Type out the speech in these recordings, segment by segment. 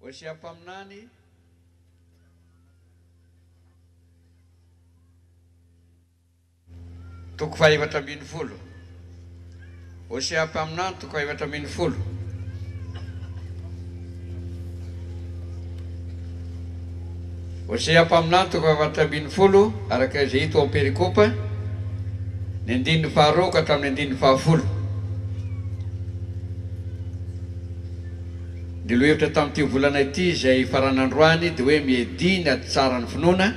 Hosea mpaminany. Toko fahefatra ambin'ny folo. Hosea mpaminany toko fahefatra ambin'ny folo. Hosea mpaminany toko fahefatra ambin'ny folo araka izay hita ao amin'ny perikopa, ny andininy faharoa ka hatramin'ny andininy fahafolo. Ny lohahevitra tamin'ity volana ity izay hifarana androany dia hoe Miadia ny ady tsara ny finoana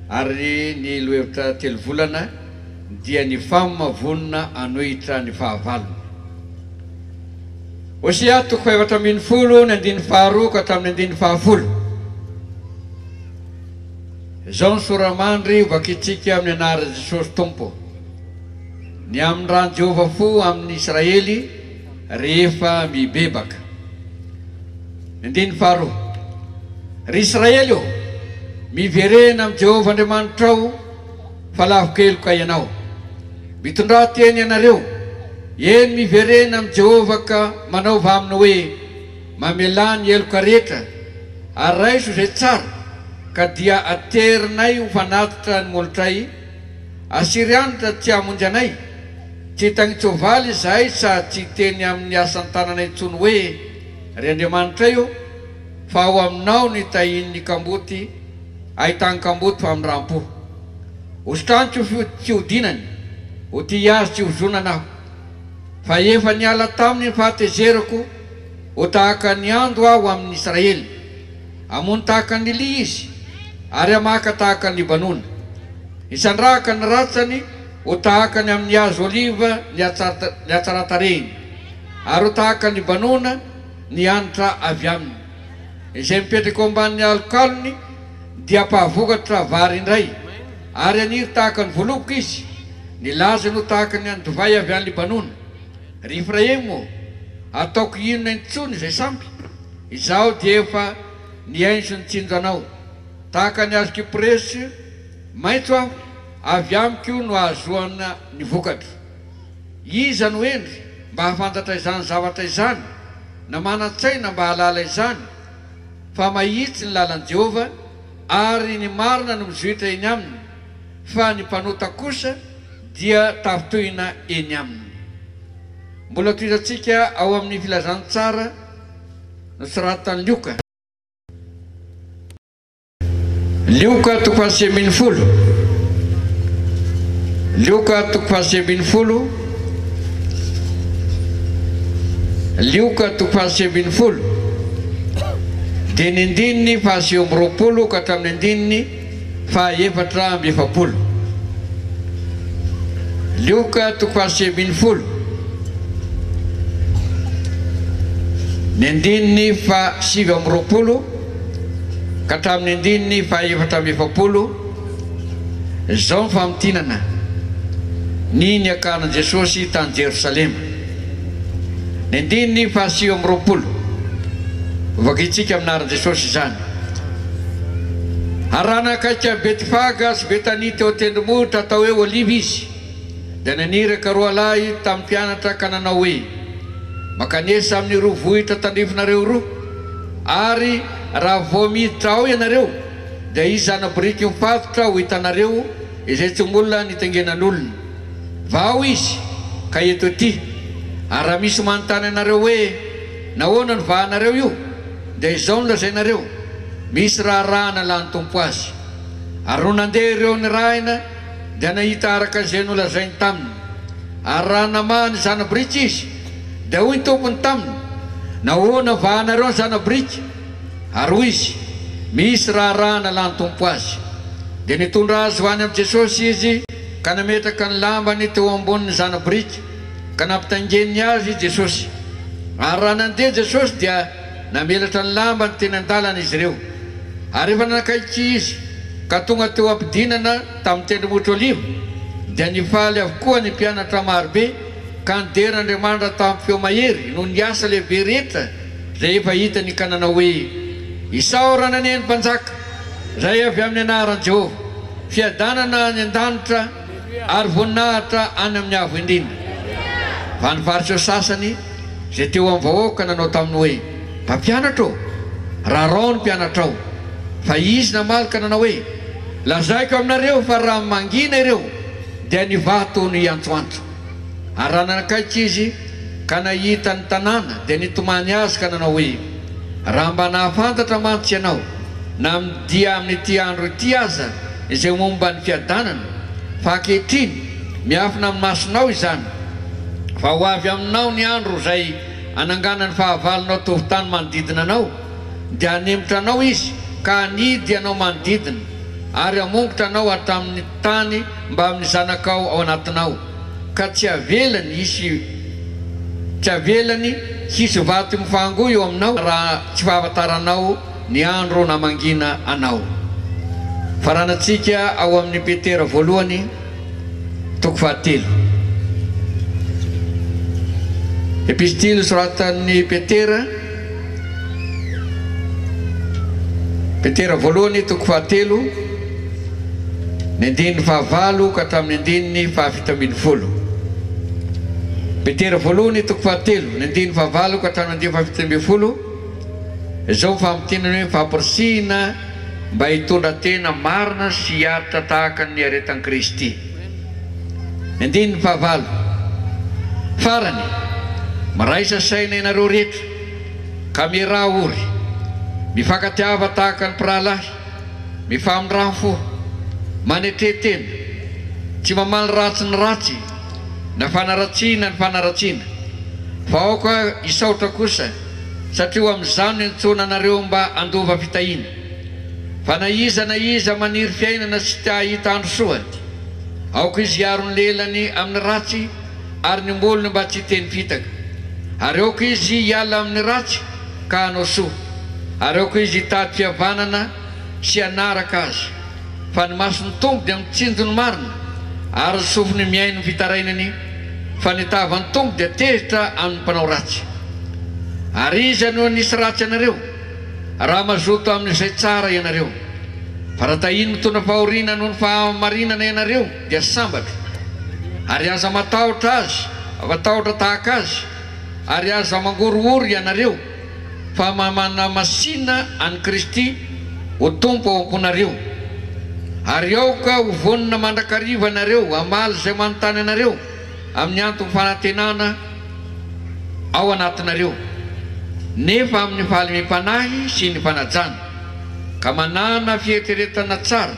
ary ny lohahevitra telo volana dia ny fam vonona hanohitra ny fahavalony. Hosea toko fahefatra ambin'ny folo ny andininy faharoa ka hatramin'ny andininy fahafolo. Izao ny sora-mandry hovakintsika amin'ny anaran'i Jesosy Tompo. Ny amin'ny ran'i Jehovah fo amin'ny Israely rehefa mibebaka. Ny andininy faharoa. Ry Israely ô, miverena amin'i Jehovah Andriamanitrao, fa lavo-keloka ianao. Mitondrà teny ianareo, eny, miverena amin'i Jehovah ka manaova aminy hoe, Mamelà ny heloka rehetra, ary raiso izay tsara, ka dia aterinay ho fanatitra ny molotray, Asyrianitra tsy hamonjy anay, tsy hitangin-tsoavaly izahay sady tsy hiteny amin'ny asan-tanana intsony hoe, Ry Andriamanitray ô, fa ao aminao ny tahian'ny kamboty, ahitan'ny kamboty famindram-po. Hositraniko tsy hodinany, ho tia azy tsy hozonana aho. Fa efa niala taminy ny fahatezerako, ho tahaka ny ando aho amin'ny Israely. Hamono tahaka an'i Elia izy, ary hamaka tahaka an'i Libanona. Hisandrahaka ny ratsany ho tahaka ny amin'ny hazo oliva ny hatsaran-tarehiny, ary ho tahaka an'i Libanona ny hanitra avy aminy. Izay mipetraka eo ambanin'ny alokalony dia hampahavokatra vary indray, ary haniry tahaka ny voaloboka izy. Ny lazany ho tahaka ny an'ny divay avy any Libanona. Ry Efraima ô, hataoko inona intsony izay sampy? Izaho dia efa nihaino sy nitsinjo anao. Tahaka ny hazo kypresy maitso aho, avy amiko no ahazoana ny vokatra. Iza no hendry mba hahafantatra izany zavatra izany, na manan-tsaina mba hahalala izany? Fa mahitsy ny lalan'i Jehovah, ary ny marina no mizohitra eny aminy, fa ny mpanota kosa dia tafintohina eny aminy. Mbola tohizantsika ao amin'ny Filazantsara nosoratan'i Lioka. Lioka toko fahasivy ambin'ny folo. Lioka toko fahasivy ambin'ny folo. Lioka toko fahasivy ambin'ny folo. Dia ny andininy fahasivy amby roapolo ka hatramin'ny andininy faha 44. Lioka toko fahasivy ambin'ny folo. Ny andininy faha 29 ka hatramin'ny andininy faha 44, izao ny famintinana ny niakaran'i Jesosy tany Jerosalema. Ny andininy faha 29, hovakintsika amin'ny anaran'i Jesosy izany. Ary raha nanakaiky an'i Betfaga sy Betania teo an-tendrombohitra atao hoe Oliva izy, dia naniraka roa lahy tamin'ny mpianatra ka nanao hoe, Mankanesa amin'iroa vohitra tandrifinareo roa, ary raha vao miditra ao ianareo, dia hisy zana-boriky mifatotra ho hitanareo izay tsy mbola nitaingenan'olona. Vao izy, ka eto ety. Ary raha misy manontany anareo hoe, Nahoana no vahanareo io? dia izao no lazainareo, Misy raharaha nalan'ny Tompo azy. Ary nony nandeha ireo nirahina, dia nahita araka izay nolazainy taminy. Ary raha namaha ny zana-boriky izy, dia hoy ny tompony taminy, Nahoana vahanareo ny zana-boriky? Ary hoy izy, Misy raharaha nalan'ny Tompo azy. Dia nitondra azy ho any amin'i Jesosy izy ka nametraka ny lambany teo ambonin'ny zana-boriky, ka nampitaingeniny azy i Jesosy. Ary raha nandeha Jesosy dia namelatra ny lambany teny an-dalana izy ireo. Ary rehefa nanakaiky izy ka tonga teo am-pidinana tamin'ny tendrombohitra Oliva, dia nifaly avokoa ny mpianatra marobe ka nidera Andriamanitra tamin'ny feo mahery noho ny asa lehibe rehetra izay efa hitany ka nanao hoe, Isaorana anie ny Mpanjaka, izay avy amin'ny anaran'i Jehovah! Fiadanana any an-danitra ary voninahitra any amin'ny Avo Indrindra! Fa ny Fariseo sasany izay teo amin'ny vahoaka nanao taminy hoe, Mpampianatra ô, Rarao ny mpianatrao. Fa izy namaly ka nanao hoe, Lazaiko aminareo fa raha mangina ireo, dia ny vato no hiantsoantso. Ary raha nanakaiky izy ka nahita ny tanàna, dia nitomany azy ka nanao hoe, Raha mba nahafantatra mantsy ianao, na dia amin'ity andro ity aza, izay momba ny fiadanana, fa ankehitriny miafina amin'ny masonao izany, fa ho avy aminao ny andro izay hananganan'ny fahavalonao tovon-tany manodidina anao, dia hanemitra anao izy ka hanidy anao manodidina, ary hamongotra anao hatramin'ny tany mbamin'ny zanakao ao anatinao, ka tsy havelany hisy tsy havelany hisy vato mifangoa eo aminao raha tsy fahafantaranao ny andro namangiana anao. Faranantsika ao amin'ny Petera voalohany toko fahatelo. Epistily soratan'i Petera, Petera voalohany toko fahatelo, ny andininy fahavalo ka hatramin'ny andininy fahafito ambin'ny folo. Petera voalohany toko fahatelo, ny andininy fahavalo ka hatramin'ny andininy fahafito ambin'ny folo. Izao ny famintinana hoe fampirisihina mba hitondra tena marina sy hiaritra tahaka ny niaretan'i Kristy. Ny andininy fahavalo. Farany, miraisa saina ianareo rehetra, ka mieraha ory, mifankatiava tahaka ny mpirahalahy, mifamindrà fo, manetre tena, tsy mamaly ratsy ny ratsy na fanaratsiana ny fanaratsiana, fa aoka hisaotra kosa, satria ho amin'izany no iantsoana anareo mba handova fitahiana. Fa na iza na iza maniry fiainana sy te hahita andro soa, aoka izy hiaro ny lelany amin'ny ratsy ary ny molony mba tsy hiteny fitaka. Ary aoka izy hiala amin'ny ratsy ka hanao soa, ary aoka izy hitady fihavanana sy hanaraka azy. Fa ny mason'ny Tompo dia mitsinjo ny marina, ary ny sofiny mihaino ny fitarainany, fa ny tavan'ny Tompo dia tezitra amin'ny mpanao ratsy. Ary iza no hanisy ratsy anareo, raha mazoto amin'izay tsara ianareo? Fa raha tahiny mitondra fahoriana noho ny fahamarinana ianareo, dia sambatra. Ary aza matahotra azy, matahotra tahaka azy, ary aza mangorohoro ianareo. Fa manamasina an'i Kristy ho Tompo ao am-ponareo, ary aoka ho vonona mandrakariva ianareo hamaly izay manontany anareo amin'ny anton'ny fanantenana ao anatinareo, nefa amin'ny fahalemem-panahy sy ny fanajana, ka manàna fieritreretana tsara,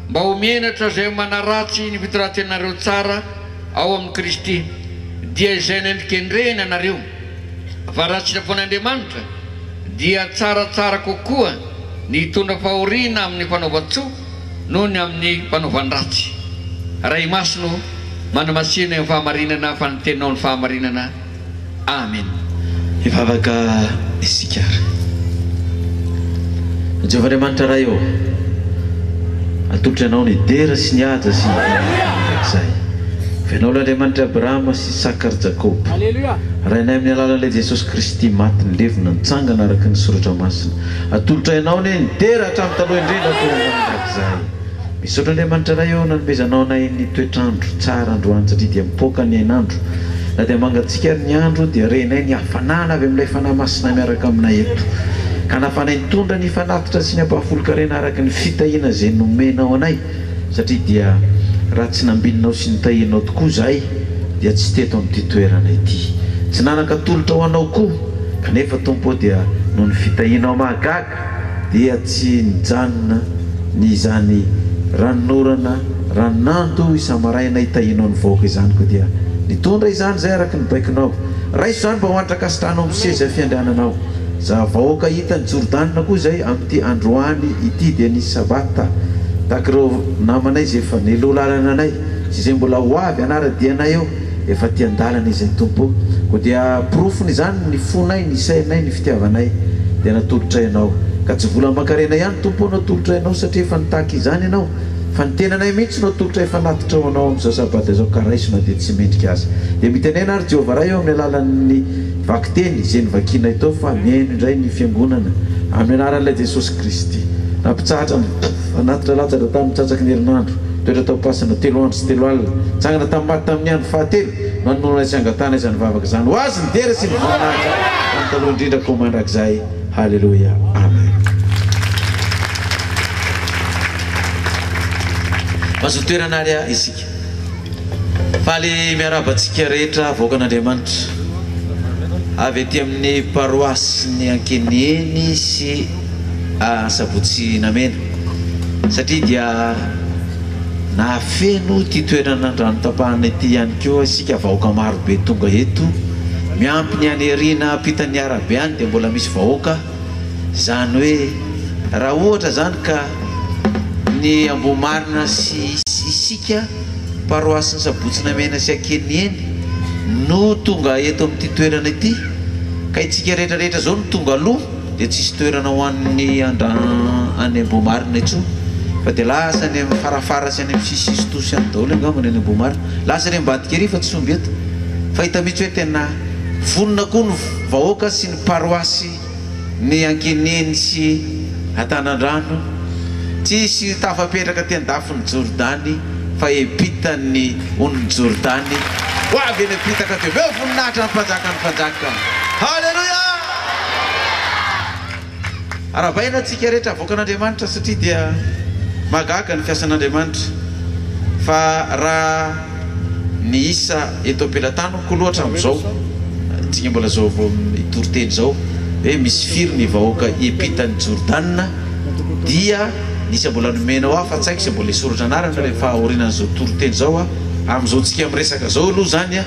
mba ho menatra izay manaratsy ny fitondran-tenanareo tsara ao amin'i Kristy, dia izay nendrikendrehiny anareo. Fa raha sitrapon'Andriamanitra, dia tsaratsara kokoa ny hitondra fahoriana amin'ny fanaovan-tsoa noho ny amin'ny fanaovan-dratsy. Ray Masina ô, manamasina eo amin'ny fahamarinana fa ny Teninao no fahamarinana. Amen. Hivavaka isika ary. Jehovah Andriamanitra Ray ô, atolotro Anao ny dera sy ny haja sy ny voninahitra mandrakizay. Fa Ianao ilay Andriamanitr'i Abrahama sy Isaka ary Jakoba. Rainay amin'ny alalan'ilay Jesosy Kristy maty nilevina nitsangana araka ny Soratra Masina. Atolotray Anao anie ny dera hatramin'ny taloha indrindra koa ho mandrakizay. Misaotra Andriamanitra Ray ô nanomezanao anay ny toetr'andro tsara androany satria dia mipoaka ny hain'andro. Na dia mangatsiaka ary ny andro dia renay ny hafanana avy amin'ilay Fanahy Masina miaraka aminay eto. Ka nafanay nitondra ny fanatitra sy ny ampahafolon-karena araka ny fitahiana izay nomenao anay. Satria dia raha tsy nambininao sy nitahianao tokoa izahay dia tsy teto amin'ity toerana ity. Tsy nanan-katolotra ho Anao koa, kanefa Tompo ô dia noho ny fitahianao mahagaga dia tsy nijanona ny izany ranonorana ranonando isa-maraina hitahianao ny vahoaka izany koa dia nitondra izany izahay araka ny baikonao. Raiso izany mba ho antra-kasitrahanao amin'ny seza fiandriananao. Za vahoaka hita ny Jordana koa izay amin'ity androany ity dia ny Sabata tahaka ireo namanay izay efa nialoha lalana anay sy izay mbola ho avy hanara-dia anay eo efa aty an-dalana izay Tompo ô. Koa dia porofony izany ny fonay, ny sainay, ny fitiavanay dia natolotray Anao. Ka tsy vola aman-karena ihany Tompo ô no atolotray Anao satria efa nitaky izany Ianao fa ny tenanay mihitsy no atolotray fanatitra ho Anao amin'izao Sabata izao ka raiso na dia tsy mendrika aza. Dia mitenena ary Jehovah Ray ô amin'ny alalan'ny Vakiteny izay novakianay tao fa mihaino indray ny Fiangonana amin'ny anaran'ilay Jesosy Kristy. Nampitsahatra ny fanatitra latsaka tamin'ny tsatsaky ny herinandro, nitoetra tao am-pasana telo andro sy telo alina, nitsangana tamin'ny maty tamin'ny andro fahatelo, nanonona sy hangatahana izany vavaka izany. Ho Azy ny dera sy ny voninahitra tamin'ny taloha indrindra koa mandrakizay. Haleloia. Amen. Mazoto toerana ary isika. Faly miarahaba antsika rehetra vahoakan'Andriamanitra avy aty amin'ny paroasin'ny Ankeniheny sy Sabotsy Namena satria dia nahafeno ity toerana Andranotapahana ity ihany koa isika vahoaka maro be tonga eto miampy ny any aoriana ampitan'ny arabe any dia mbola misy vahoaka izany hoe raha ohatra izany ka ny Ambohimarina sy isika paroasin'i Sabotsy Namehana sy Ankeniheny no tonga eto amin'ity toerana ity ka itsika rehetra rehetra izao no tonga aloha dia tsisy toerana ho an'ny any Ambohimarina intsony fa dia lasa any amin'ny farafara sy any amin'ny sisisisitosy any daholo angamba ny any Ambohimarina lasa any ambadika ery fa tsy omby eto fa hita mihitsy hoe tena vonona koa ny vahoaka sy ny paroasy Ny Ankeneny sy Antanandrano, Tsisy tafapetraka aty an-dafin'i Jordany fa empitan'ny onin'i Jordany. Ho avy eny am-pita ka dia omeo voninahitra ny Mpanjakan'ny mpanjaka. Haleloia! Arahabaina antsika rehetra avoakan'Andriamanitra satria dia mahagaga ny fiasan'Andriamanitra fa raha Ny isa eto am-pelatanako aloha hatramin'izao, tsika mbola zao vao mitory teny zao, hoe misy firy ny vahoaka hiampitan'i Jordana, dia ny isa mbola nomenao ahy fa tsy haiko izay mbola hisoratra anarana rehefa aorianan'izao toriteny izao aho, amin'izao tsika miresaka zao aloha izany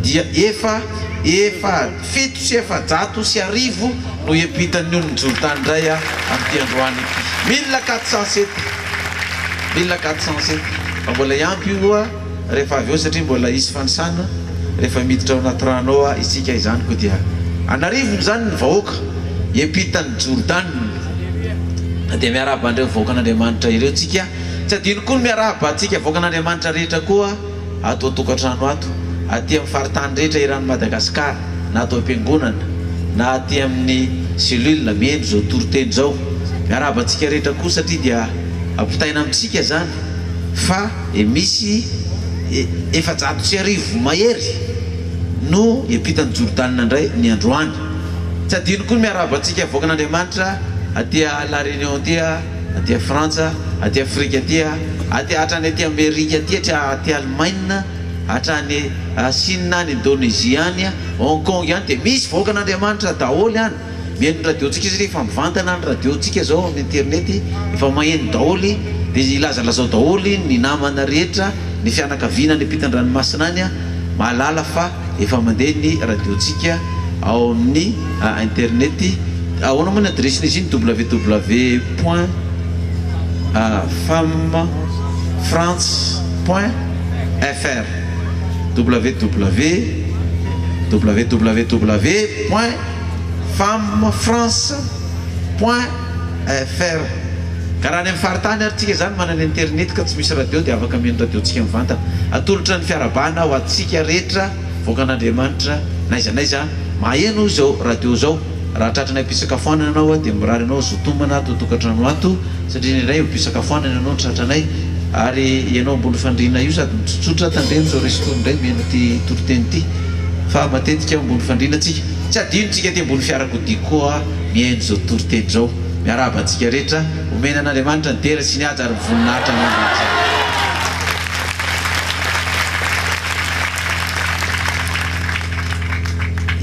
dia efa efa 1407 no hiampitan'ny onin'i Jordana indray amin'ity androany ity, 1407. 1407. Fa mbola hiampy io oa rehefa avy eo satria mbola hisy fanisana rehefa miditra ao anaty rano ao isika izany koa dia an'arivony izany ny vahoaka hiampitan'i Jordana. Dia miarahaba an'ireo vahoakan'Andriamanitra ireo tsika. Tsy adino koa ny miarahaba antsika vahoakan'Andriamanitra rehetra koa. ato an-tokantrano ato, aty amin'ny faritany rehetra eran'i Madagasikara, na ato am-piangonana, na aty amin'ny cellule mihaino izao toriteny izao. Miarahaba antsika rehetra koa satria dia ampitaina amintsika izany fa misy 1400 mahery no hiampitan'i Jordana indray ny androany. Tsy adino koa ny miarahaba antsika vahoakan'Andriamanitra aty La Réunion aty. Aty Frantsa, aty Afrika aty, aty hatrany aty Amerika aty, aty Alemaina, hatrany Chine any, Indonesie any, Hong Kong any dia misy vahoakan'Andriamanitra daholo any. Mihaino ny radio-ntsika satria efa mivantana ny radio-ntsika izao amin'ny internet, efa maheno daholo dia ilazalazao daholo ny namana rehetra, ny fianakaviana any ampitan-dranomasina any mahalala fa efa mandeha ny radio-ntsika ao amin'ny internet. Ahoana moa ny adiresin'izy iny? Www point femme france point fr www www point femme france point fr Ka raha any amin'ny faritany ary tsika izany manana internet ka tsy misy radio dia afaka mihaino radio-ntsika mivantana. Atolotra ny fiarahabana ho antsika rehetra vahoakan'Andriamanitra n'aiza n'aiza maheno izao radio izao. Raha tratranay am-pisakafoanana ianao aho dia mirary anao zotomana ato an-tokantrano ato satria indraindray eo am-pisakafoanana ianao no tratranay ary ianao ambony fandriana io sady mitsotsotra tandremo sao resin-tory indray mihaino ity toriteny ity fa matetika ambony fandriana tsika. Tsy adino tsika aty ambony fiarakodia koa mihaino izao toriteny izao. Miarahaba antsika rehetra. Omena an'Andriamanitra ny dera sy ny haja ary ny voninahitra mandrakizay.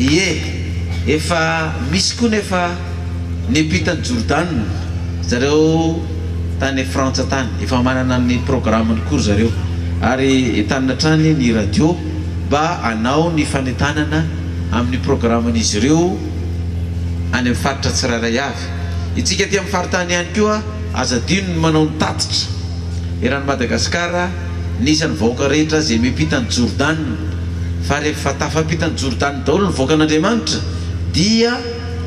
Ie, efa misy koa nefa ny ampitan'i Jordana, zareo tany Frantsa tany, efa manana ny programme-ny koa ry zareo, ary entanina hatrany ny radio mba hanao ny fanentanana amin'ny programme-n'izy ireo any amin'ny faritra tsirairay avy. Itsika aty amin'ny faritany ihany koa aza adino ny manao ny tatitra eran'i Madagasikara ny isan'ny vahoaka rehetra izay miampita an'i Jordana, fa rehefa tafampita an'i Jordana daholo ny vahoakan'Andriamanitra dia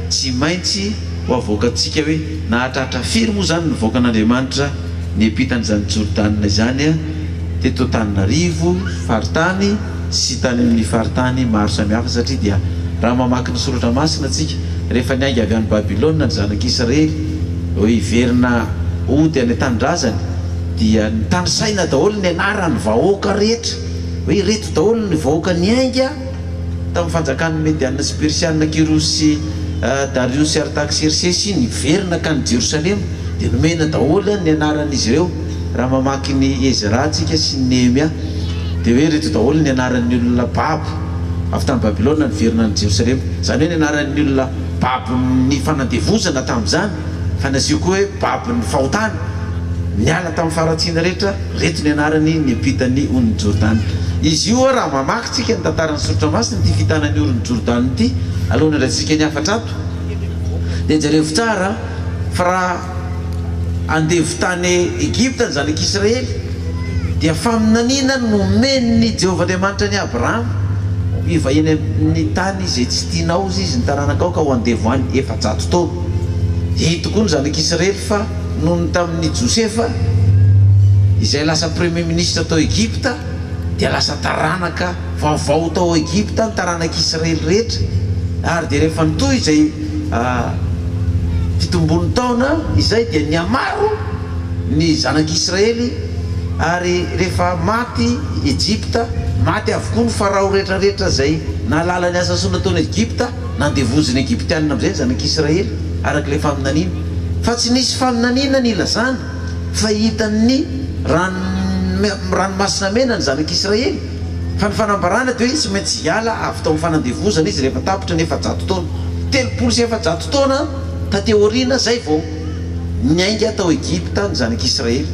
tsy maintsy ho avoakantsika hoe nahatratra firy moa izany ny vahoakan'Andriamanitra niampita an'izany Jordana izany teto Antananarivo faritany sy tany amin'ny faritany maro samihafa satria dia raha mamaky ny soratra masina tsika rehefa niainga avy any Babylona ny zanak'Israely hoe hiverina hody any an-tanindrazany dia nitanisaina daholo ny anaran'ny vahoaka rehetra hoe ireto daholo ny vahoaka niainga tamin'ny fanjakan'ny Mediana sy Persiana Kyrosy sy Dariosy Artaksersesy niverina kany Jerosalema dia nomena daholo ny anaran'izy ireo. Raha mamaky ny Ezra tsika sy ny Nehemia dia hoe ireto daholo ny anaran'ny olona babo avy tany Babylona niverina any Jerosalema. Izany hoe ny anaran'ny olona babon'ny fanandevozana tamin'izany, fa nasio koa hoe babon'ny fahotana, niala tamin'ny faharatsiana rehetra, ireto ny anarany niampita ny onin'i Jordana. Izy io raha mamaky tsika ny tantaran'ny Soratra Masina ity fitana ny orin'i Jordana ity, alohan'ny handraisantsika ny hafatra ato, dia jerevo tsara fa raha andevo tany Egypta ny zanak'Israely, dia faminaniana nomen'i Jehovah Andriamanitra an'i Abrahama, Hivahiny amin'ny tany izay tsy tianao, hozy izy, ny taranakao, ka ho andevo any 400 taona. Hita koa ny zanak'Israely fa noho ny tamin'i Josefa, izay lasa premier ministre tao Egypta, dia lasa taranaka vaovao tao Egypta ny taranak'Israely rehetra, ary dia rehefa nitohy izay fitombon'ny taona izay dia nihamaro ny zanak'Israely, ary rehefa maty Egypta, maty avokoa ny Farao rehetra rehetra izay nahalala ny asa soa nataon'i Egypta, nandevozin'ny Egyptianina amin'izay ny zanak'Israely, araka ilay faminaniana. Fa tsy nisy faminaniana nilazana fa hitan'ny Ranomasina Mena ny zanak'Israely, fa ny fanambarana dia hoe tsy maintsy hiala avy tao amin'ny fanandevozana izy rehefa tapitra ny 400 taona. 430 taona taty aoriana izay vao niainga tao Egypta ny zanak'Israely.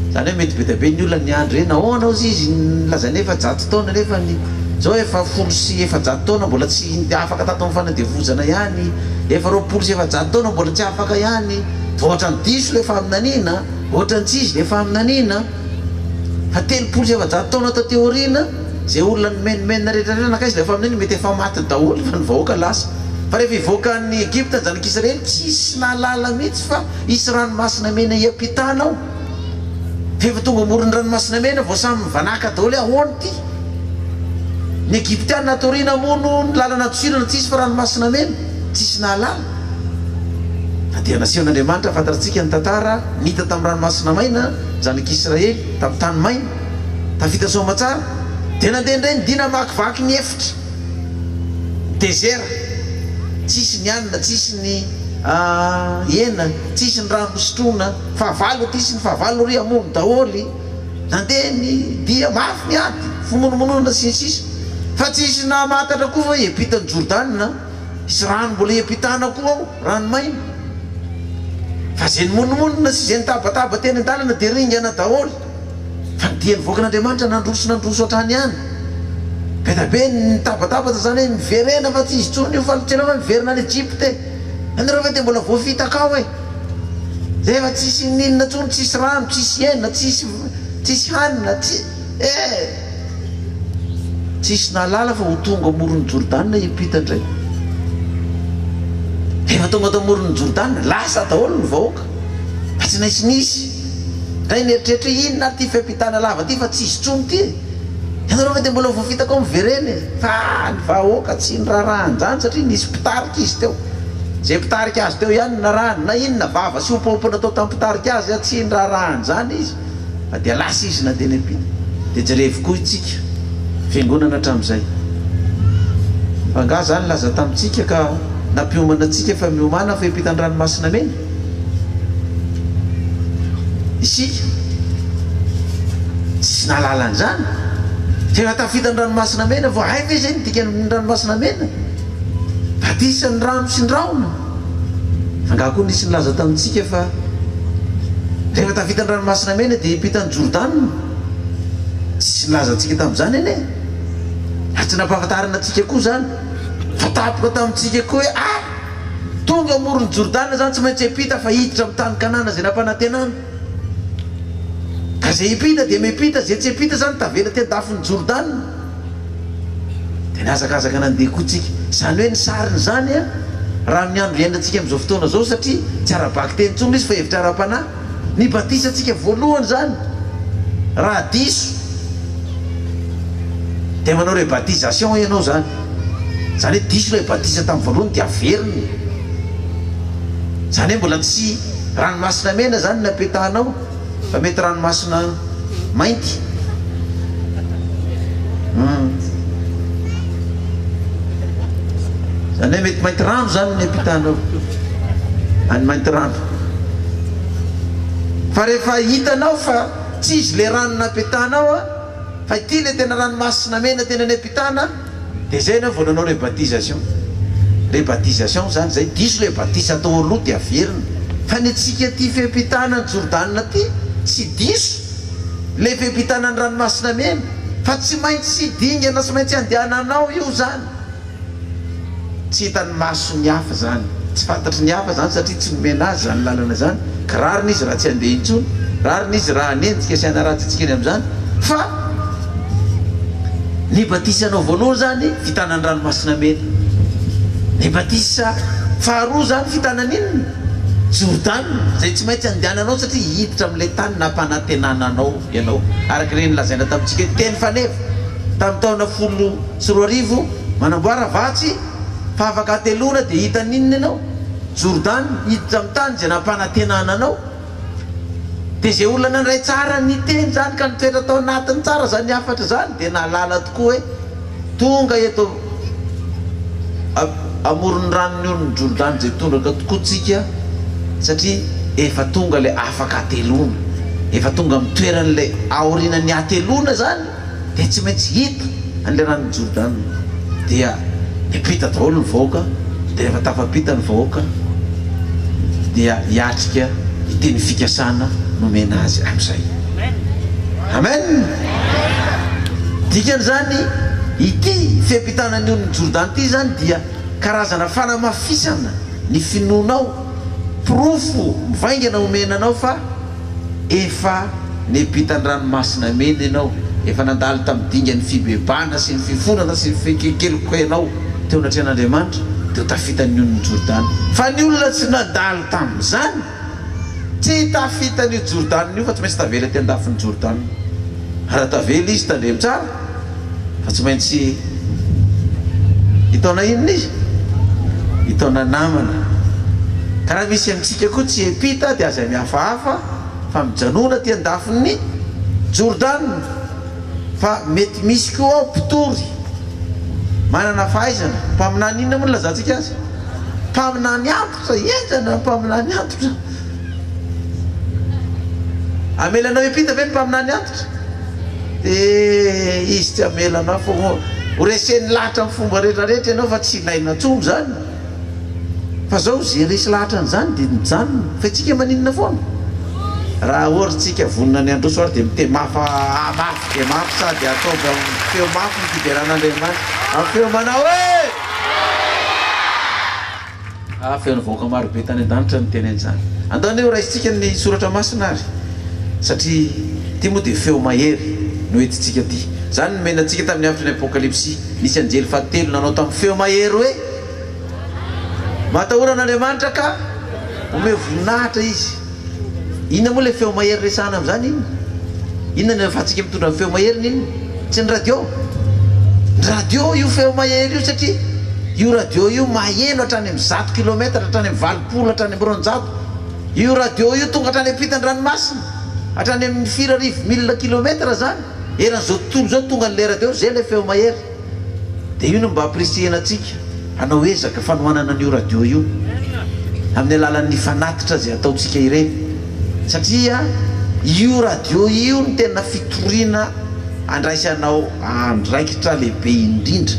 Izany hoe mety be dia be ny olona niandry hoe nahoana hozy izy nilazaina 400 taona nefa ny izao efa 410 taona mbola tsy afaka tato amin'ny fanandevozana ihany, efa 420 taona mbola tsy afaka ihany, dia ohatran'ny diso ilay faminaniana, ohatran'ny tsy izy ilay faminaniana. Fa 430 taona taty aoriana, izay olona nimenomenona rehetra rehetra nankaiza ilay faminaniana, mety efa maty daholo fa ny vahoaka lasa. Fa rehefa hivoaka an'i Egypta ny zanak'Israely, tsisy nahalala mihitsy fa hisy ranomasina mena hiampitana ao. Fa efa tonga amoron'ny ranomasina mena vao samy mivanàka daholo hoe ahoana ity? Ny Egyptiana ato aoriana moa no ny lalana andosirana tsisy fa ranomasina mena, tsisy nahalala. Fa dia nasehon'Andriamanitra fantatrtsika ny tantara, nita tamin'ny ranomasina maina ny zanak'Israely, tamin'ny tany maina, tafita soamatsara, dia nandeha indray ny dia namakivaky ny efitra. Désert, tsisy ny hanina, tsisy ny hena, tsisy ny rano hosotroina, fahavalo aty sy ny fahavalo ary hamono daholo, nandeha ny dia, mafy ny ady, fimonomononana sy ny sisa Fa tsisy nahamantatra koa fa hiampitan'i Jordana, hisy rano mbola hiampitana koa ao, rano maina. Fa izay nimonomonona sy izay nitabataba teny an-dalana dia ringana daholo. Fa ny dian'ny vahoakan'Andriamanitra nandroso nandroso hatrany ihany. Be dia be ny nitabataba zany hoe miverena fa tsy izy intsony io fa jereo fa miverina any Egypte e. Ianareo ve dia mbola voafitaka ao e. Zay fa tsisy n'inona intsony, tsisy rano, tsisy hena, tsisy tsisy hanina, tsy eh. Tsisy nahalala fa ho tonga amoron'i Jordana hiampita indray. Rehefa tonga tao amoron'i Jordana, lasa daholo ny vahoaka. Fa tsy naisy nisy. Ndray nieritreritra hoe inona ary ity fiampitana lava ity fa tsisy intsony ity e! Ianareo ve dia mbola voafitaka ao miverena e! Fa ny vahoaka tsy niraharaha an'izany satria nisy mpitarika izy teo. Izay mpitarika azy teo ihany no narahany. Na inona vava sy ompaompa natao tamin'ny mpitarika azy, tsy niraharaha an'izany izy fa dia lasa izy nandeha niampita. Dia jerevo koa itsika fiangonana hatramin'izay. Fa angaha izany nilaza tamintsika ka nampiomana antsika fa miomàna fa hiampita ny ranomasina mena? Isika tsisy nahalala an'izany. Fa efa tafita ny ranomasina mena vao hay ve izay ny dikan'ny ranomasina mena? Batisan'ny rano sy ny rahona. Angaha koa nisy nilaza tamintsika fa rehefa tafita ny ranomasina mena dia hiampita an'i Jordana? Tsisy nilaza antsika tamin'izany anie. Ary tsy nampahafantarina antsika koa izany. Fa tampoka tamintsika koa hoe ah! Tonga amoron'i Jordana izany tsy maintsy hiampita fa hiditra amin'ny tany Kanana izay nampanantenana. Ka izay hiampita dia miampita, izay tsy hiampita izany tavela aty andafin'i Jordana. Dia nihazakazaka nandeha koa tsika. Izany hoe ny sarin'izany raha amin'ny andro iainantsika amin'izao fotoana izao satria tsy ara-bakiteny intsony ilay izy fa hevitra ara-panahy. Ny batisantsika voalohany izany raha diso dia manao rebaptisation ianao izany. Izany hoe diso ilay batisa tamin'ny voalohany dia averina. Izany hoe mbola tsy ranomasina mena izany no napetahanao fa mety ranomasina mainty. Hum. Izany hoe mety Maintirano izany ny ampitanao any Maintirano. Fa rehefa hitanao fa tsy izy ilay rano nampitanao an, fa ity ilay tena ranomasina mena tena niampitana, dia izay ianao vao nanao rebaptisation. Rebaptisation izany izay, diso ilay batisa atao aloha dia averina. Fa ny antsika aty fiampitana an'i Jordana aty tsy diso ilay fiampitana ny ranomasina mena, fa tsy maintsy dingana tsy maintsy andehananao io izany. Tsy hitan'ny mason'ny hafa izany, tsy fantatry ny hafa izany satria tsy nomena azy izany lalana izany, ka rariny izy raha tsy handeha intsony, rariny izy raha hanenjika sy hanaratsy antsika eny amin'izany, fa ny batisanao voalohany izany fitanan'ny ranomasina mena, ny batisa faharoa izany fitanana inona? Jordana, izay tsy maintsy andehananao satria hiditra amin'ilay tany nampanantenana anao ianao, araka ireny lazaina tamintsika hoe teny faneva tamin'ny taona 2010. Manamboara vatsy fa afaka hateloana dia hita n'inona ianao? Jordan, hiditra amin'ny tany izay nampanantenana anao. Dia izay olona nandray tsara ny teny izany ka nitoetra tao anatiny tsara izany hafatra izany dia nahalala tokoa hoe tonga eto amoron'ny ranon'ny onin'i Jordany izay tondraka tokoa tsika satria efa tonga ilay afaka hateloana, efa tonga amin'ny toeran'ilay aorianan'ny hateloana izany. dia tsy maintsy hita an'ilay ranon'i Jordana. Dia niampita daholo ny vahoaka, dia rehefa tafampita ny vahoaka dia hiatrika ny teny fikasana nomena azy amin'izay. Amen! Dikan'izany, ity fiampitana ny onin'i Jordana ity izany dia karazana fanamafisana ny finoanao, porofo mivaingana omena anao fa Efa niampita ny ranomasina mena ianao, efa nandalo tamin'ny dingan'ny fibebahana sy ny fifonana sy ny fekekeloka ianao teo anatrehan'Andriamanitra, dia ho tafita ny onin'i Jordana. Fa ny olona tsy nandalo tamin'izany, tsy tafita an'io Jordana io fa tsy maintsy tavela aty andafin'i Jordana. Raha tavela izy, tandremo tsara fa tsy maintsy hitaona inona izy? Hitaona namana. Ka raha misy amintsika koa tsy hiampita dia aza mihafahafa fa mijanona aty andafin'ny Jordana fa mety misy koa ao mpitory manana fahaizana, mpaminany inona moa no ilazantsika azy? Mpaminany antitra, henjana mpaminany antitra. Hamela anao hiampita ve ny mpaminany antitra? Dia izy tsy hamela anao fa ho reseny lahatra amin'ny fomba rehetra rehetra ianao fa tsy ilaina intsony izany. Fa zao ze resy lahatra an'izany dia mijanona. Fa itsika maninona foana? Raha ohatra tsika vonona ny handroso ary dia mitemafa mafy dia mafy sady ataovy amin'ny feo mafy ny fiderana Andriamanitra amin'ny feo manao hoe. Ah, feno vahoaka maro be tany an-danitra niteny an'izany. Andao anie ho raisintsika ny soratra masina ary, satria ity moa dia feo mahery no entintsika aty. Izany no nomena antsika tamin'ny hafatry ny Apokalypsy. Nisy anjely fahatelo nanao tamin'ny feo mahery hoe, Matahora an'Andriamanitra ka omeo voninahitra Izy. Inona moa ilay feo mahery resahana amin'izany? Inona? Inona no ahafahantsika mitondra ny feo mahery ny inona? Tsy ny radio? Ny radio io feo mahery io satria io radio io maheno hatrany amin'ny zato kilomètre, hatrany amin'ny 80, hatrany amin'ny 200. Io radio io tonga hatrany ampitan-dranomasina, hatrany amin'ny firy arivo mille kilomètre izany. Eran'izao tontolo izao tonga an'ilay radio, izay ilay feo mahery. Dia io no mba ampirisihina antsika hanao ezaka fanohanana an'io radio io amin'ny alalan'ny fanatitra izay ataontsika ireny satria io radio io no tena fitoriana andraisanao andraikitra lehibe indrindra.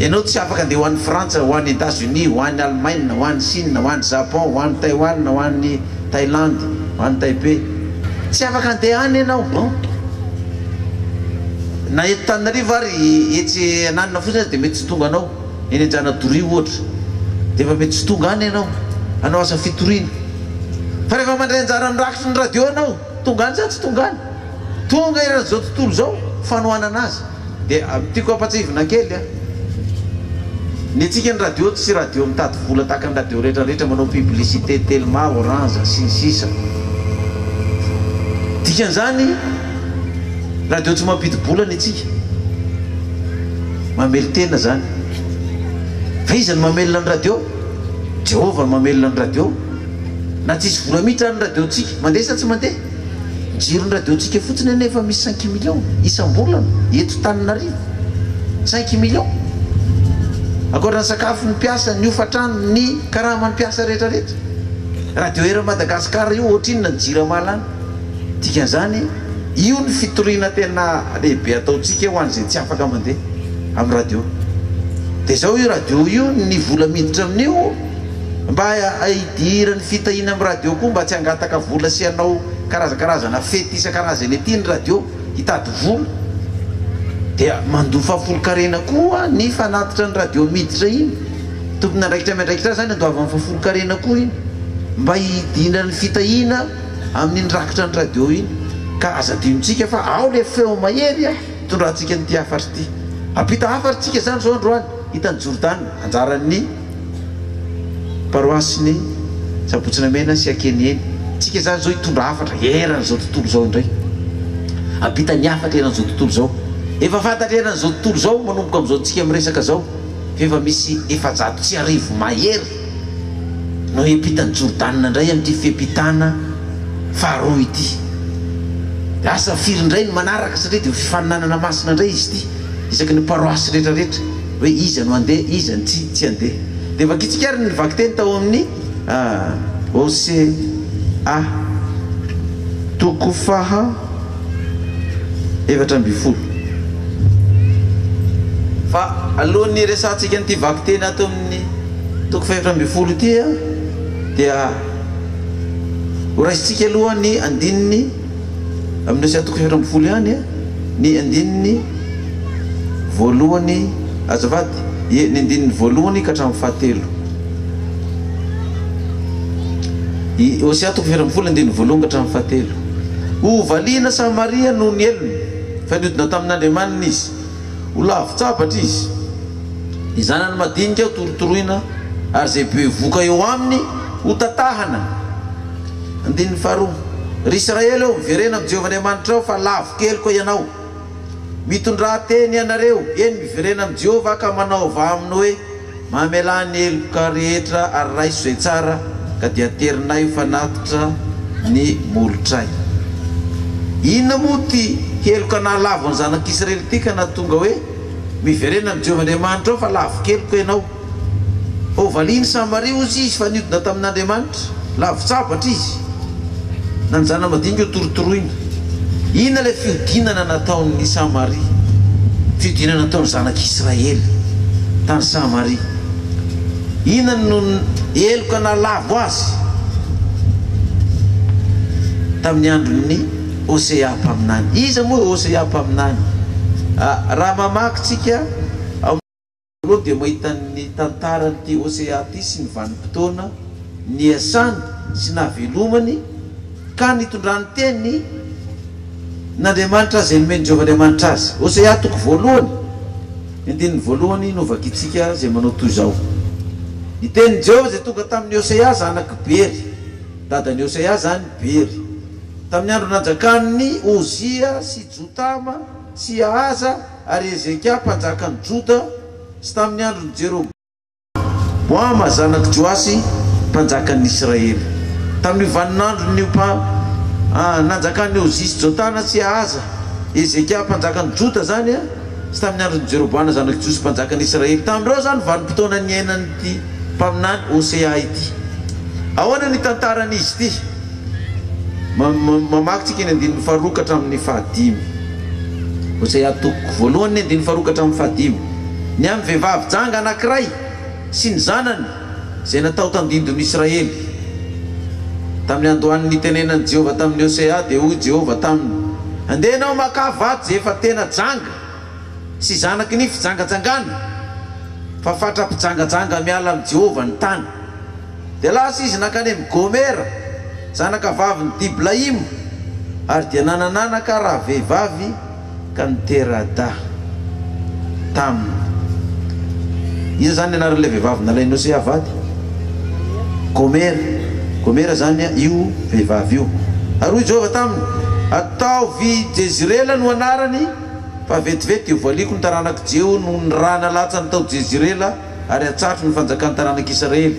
Ianao tsy afaka andeha ho any Frantsa, ho any Etats Unis, ho any Allemagne, ho any Chine, ho any Japon, ho any Taiwan, ho any Thaïlande, ho any Taipei. Tsy afaka andeha any ianao an! Na eto Tananarivo ary etsy ananona fotsiny aza dia mety tsy tonga anao, eny Anjanadoria ohatra dia efa mety tsy tonga any ianao hanao asa fitoriana. Fa rehefa mandray anjara amin'ny rakitry ny radio ianao, tonga any sa tsy tonga any? Tonga eran'izao tontolo izao fanohanana azy. Dia tiako hampatsiahivina kely an! Ny antsika ny radio tsy radio mitady vola tahaka ny radio rehetra rehetra manao publicité telma, orange, sy ny sisa. Dikan'izany radio tsy mampidi-bola ny antsika. Mamelon-tena izany. Fa iza no mamelona ny radio? Jehovah no mamelona ny radio. Na tsisy vola mihitsy ary ny radio-ntsika. Mandeha sa tsy mandeha? Jiron'ny radio-ntsika fotsiny anie efa misy cinq millions isam-bolana eto Tananarivo. Cinq millions. Ankoatra ny sakafon'ny mpiasa, ny hofantrano, ny karaman'ny mpiasa rehetra rehetra. Radio Air Madagascar io ohatrinona ny jirama lany? Dikan'izany, io ny fitoriana tena lehibe ataontsika ho an'izay tsy afaka mandeha amin'ny radio. Dia izao io radio io, ny vola miditra amin'io, mba hidiran'ny fitahiana amin'ny radio koa, mba tsy hangataka vola sy hanao karazankarazana fety isan-karazany ety ny radio, hitady vola, dia mandoa fahafolonkarena koa ny fanatitra ny radio miditra iny. Tompon'andraikitra miandraikitra azy izany andoavany fahafolonkarena koa iny, mba hidiran'ny fitahiana. Amin'iny rakitra ny radio iny ka aza adinontsika fa ao le feo mahery a hitondrantsika an'ity hafatra ity. Hampita hafatra tsika izany izao androany, hitan'i Jordan, anjaran'ny paroasin'i Sabotsy Namehana sy Akeniheny. Tsika izany izao hitondra hafatra eran'izao tontolo izao indray. Hampita ny hafatra eran'izao tontolo izao. Efa fantatra eran'izao tontolo izao manomboka amin'izao tsika miresaka izao fa efa misy 1400 mahery. no hiampitan'i Jordana indray amin'ity fiampitana faharoa ity. Lasa firy indray ny manaraka satria dia ho fifaninanana masina indray izy ity isaky ny paroasy rehetra rehetra hoe iza no handeha iza no tsy tsy handeha. Dia vakintsika ary ny vakiteny tao amin'ny Hosea toko faha 14. Fa alohan'ny hiresahantsika an'ity vakiteny ato amin'ny Toko faha-14 ity dia horaisintsika aloha ny andininy amin'ny Hosea toko faha-14 ihany ny andininy voalohany azafady ie ny andininy voalohany ka hatramin'ny fahatelo. I Hosea toko faha-14 andininy voalohany ka hatramin'ny fahatelo. Ho valiana Samaria noho ny helony fa niodina tamin'Andriamaniny izy. Ho lavin-tsabatra izy. Ny zanany madinika ho torotoroina, ary izay bevohoka eo aminy ho tatahana. Andininy faharoa. Ry Israely ô, miverena amin'i Jehovah Andriamanitrao, fa lavo-keloka ianao. Mitondrà teny ianareo, eny, miverena amin'i Jehovah ka manaova aminy hoe, Mamelà ny heloka rehetra ary raiso izay tsara, ka dia aterinay ho fanatitra ny molotray. Inona moa ity heloka nahalavo ny zanak'Israely ity ka nahatonga hoe, Miverena amin'i Jehovah Andriamanitrao fa lavo-keloka ianao? Hovalian'i Samaria, hozy izy, fa niodina tamin'Andriamanitra. Lavon-tsabatra izy. Na ny zana-madinika ho torotoroina. Inona ilay fiodinana nataon'i Samaria? Fiodinana nataon'ny zanak'Israely tany Samaria. Inona no heloka nahalavo azy tamin'ny andron'i Hosea mpaminany? Iza moa i Hosea mpaminany? Raha mamaky tsika ao. Voalohany dia mahita ny tantaran'ity Hosea ity sy ny vanim-potoana niasany sy nahavelomany ka nitondrany teny n'Andriamanitra izay nomen'i Jehovah Andriamanitra azy. Hosea toko voalohany, ny andininy voalohany no vakintsika izay manao toy izao, Ny tenin'i Jehovah izay tonga tamin'i Hosea zanak'i Bery, dadan'i Hosea izany Bery, tamin'ny andro nanjakan'i Ozia sy Jotama sy Ahaza ary Hezekia mpanjakan'i Joda, sy tamin'ny andron'i Jeroboama zanak'i Joasy mpanjakan'ny Israely. Tamin'io vaninandron'io mpa nanjakan'i Ozia sy Jotana sy Ahaza, Hezekia mpanjakan'i Joda izany, sy tamin'ny andron'i Jeroboama zanak'i Josy mpanjakan'ny Israely. Tamin'ireo izany vanim-potoana niainan'ity mpaminany Hosea ity. Ahoana ny tantaran'izy ity? Mamaky tsika ny andininy faharoa ka hatramin'ny fahadimy. Hosea toko voalohany ny andininy faharoa ka hatramin'ny fahadimy. Ny amin'ny vehivavy janga anankiray sy ny zanany izay natao tandindon'i Israely. Tamin'ny andohan'ny nitenenan'i Jehovah tamin'i Hosea dia hoy Jehovah taminy, Andeha ianao makà vady izay efa tena janga sy zanaky ny fijangajangana, fa fatra-pijangajanga miala amin'i Jehovah ny tany. Dia lasa izy nankany amin'i Gomera, zanaka vavin'i Diblaima, ary dia nanan'anaka rahavehivavy ka nitera-dahy taminy. Iza izany ny anaran'ilay vehivavy nalain'i Hosea vady? Gomera. Gomera izany io vehivavy io. Ary hoy Jehovah taminy, Ataovy Jezirela no anarany, fa vetivety dia hovaliako ny taranak'i Jeho noho ny ra nalatsany tao Jezirela. ary hatsatro ny fanjakan'ny taranak'Israely.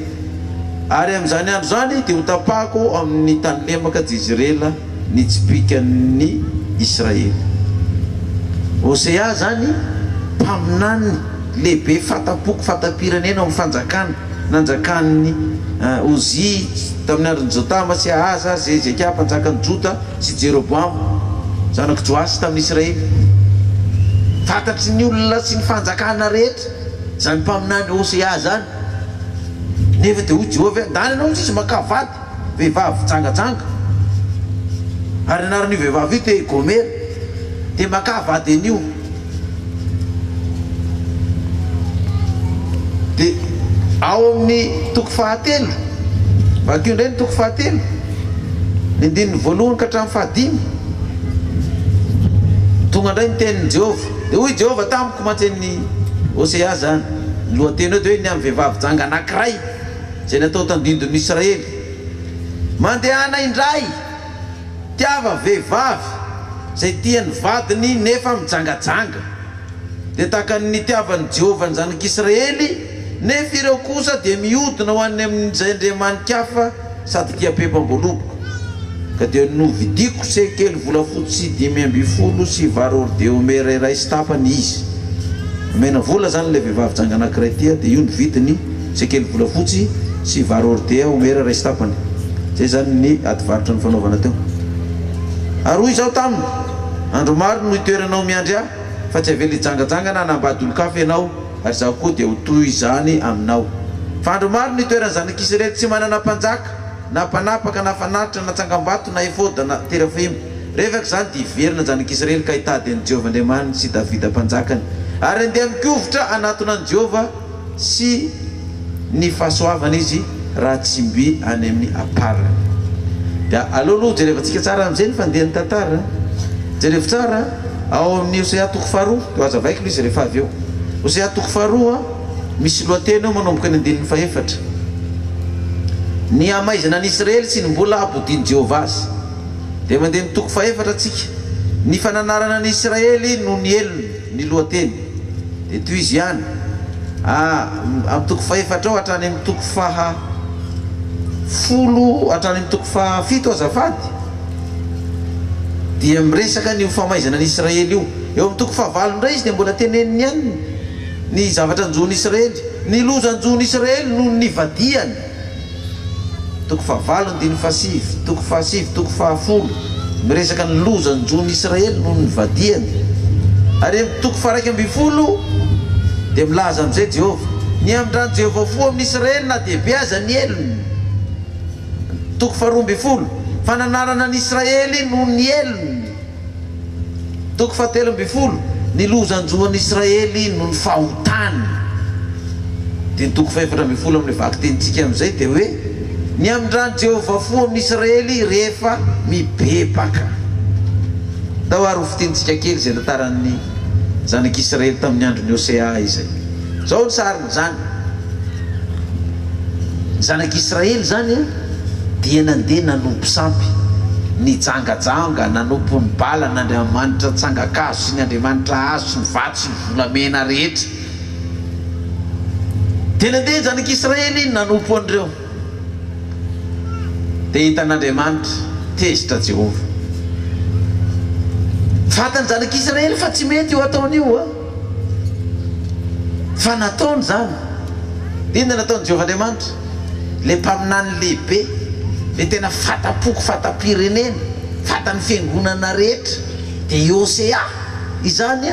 Ary amin'izany andro izany dia hotapahako ao amin'ny tany lemaka Jezirela ny tsipìkan'ny Israely. Hosea izany mpaminany. lehibe fanta-poko, fanta-pirenena ao amin'ny fanjakana nanjakan'i Ozia tamin'ny andron'i Jotama sy Ahaza ary Hezekia mpanjakan'i Joda sy Jeroboama zanak'i Joasy tamin'i Israely. Fantatry ny olona sy ny fanjakana rehetra izany mpaminany Hosea izany. Nefa dia hoy Jehovah hoe, Andany ianao hozy izy makà vady. Vehivavy jangajanga, ary anaran'io vehivavy io dia Gomera, dia makà vady an'io. Dia ao amin'ny toko fahatelo, vakio indray ny toko fahatelo, ny andininy voalohany ka hatramin'ny fahadimy. Tonga indray ny tenin'i Jehovah. Dia hoy Jehovah tamiko mantsy an'i Hosea izany, ny lohateny eo dia hoe ny amin'ny vehivavy janga anankiray. Izay natao tandindon'ny Israely. Mandehana indray, tiava vehivavy izay tia ny vadiny nefa mijangajanga. Dia tahaka ny nitiavan'i Jehovah ny zanak'Israely, nefa ireo kosa dia mihodina ho any amin'izay andriamani-kafa sady tia pepam-boaloboka. Ka dia novidiako sekely volafotsy 15 sy vary hordea homera iray sy tapany izy. Nomena vola izany ilay vehivavy janga anankiray ity, dia io ny vidiny, sekely volafotsy sy vary hordea homera iray sy tapany. Izay izany ny ady varotra nifanaovana teo. Ary hoy izaho taminy, Andro maro no hitoeranao miandry ahy, fa tsy avela hijangajanga na hanambady olon-kafa ianao, ary izaho koa dia ho toy izany aminao. Fa andro maro no hitoeran'ny zanak'Isiraely tsy manana mpanjaka, na mpanapaka, na fanatitra, na tsangambato, na efoda, na terafima. Revaka izany dia hiverina ny zanak'Israely ka hitady an'i Jehovah Andriamaniny sy Davida mpanjakany, ary handeha mikovitra hanatona an'i Jehovah sy ny fahasoavany izy raha tsy mby any amin'ny aparany. Dia aleo aloha hojerevantsika tsara amin'izay ny fandehan'ny tantara. Jerevo tsara ao amin'ny Hosea toko faharoa, dia ho hazavaiko ilay izy rehefa avy eo. Hosea toko faharoa. Misy lohateny ao manomboka ny andininy fahefatra. Ny hamaizana an'i Israely sy ny mbola hampodian'i Jehovah azy. Dia mandeha ny toko fahefatra tsika. Ny fananarana an'i Israely noho ny helony, ny lohateny. Dia tohizo ihany. A, amin'ny toko fahefatra ao hatrany amin'ny toko faha folo hatrany amin'ny toko faha fito azafady dia miresaka an'io famaizana an'i Israely io. Eo amin'ny toko fahavalo indray izy dia mbola teneniny ihany. Ny zavatra hanjo ny Israely. Ny loza hanjo ny Israely noho ny nivadihany. Toko fahavalo andininy fahasivy, toko fahasivy, toko fahafolo, miresaka ny loza hanjo ny Israely noho ny nivadihany. Ary amin'ny toko faha-11 dia milaza amin'izay Jehovah, Ny hamindran'i Jehovah fo amin'ny Israely na dia be aza ny helony. Toko faha-12, Fananarana ny Israely noho ny helony. Toko fahatelo ambin'ny folo, Ny loza hanjo an'i Israely noho ny fahotany. Dia ny toko fahefatra ambin'ny folo amin'ilay vakitenintsika amin'izay dia hoe, Ny hamindran'i Jehovah fo amin'i Israely rehefa mibebaka. Ndao ary hofintinintsika kely izay tantaran'ny zanak'Israely tamin'ny andron'i Hosea izay. Izao ny sarin'izany. Ny zanak'Israely izany dia nandeha nanompo sampy, nijangajanga, nanompo ny Bala, ny andriamanitra tsangan-kazo sy ny andriamanitra hazo sy ny vato sy ny volamena rehetra. Dia nandeha ny zanak'Israely nanompo an'ireo. Dia hitan'Andriamanitra, tezitra Jehovah. Fantan'ny zanak'Israely fa tsy mety io ataony io. Fa nataony izany. Inona nataon'i Jehovah Andriamanitra? Ilay mpaminany lehibe, ilay tena fata-poko, fata-pirenena, fatan'ny fiangonana rehetra, dia i Hosea izany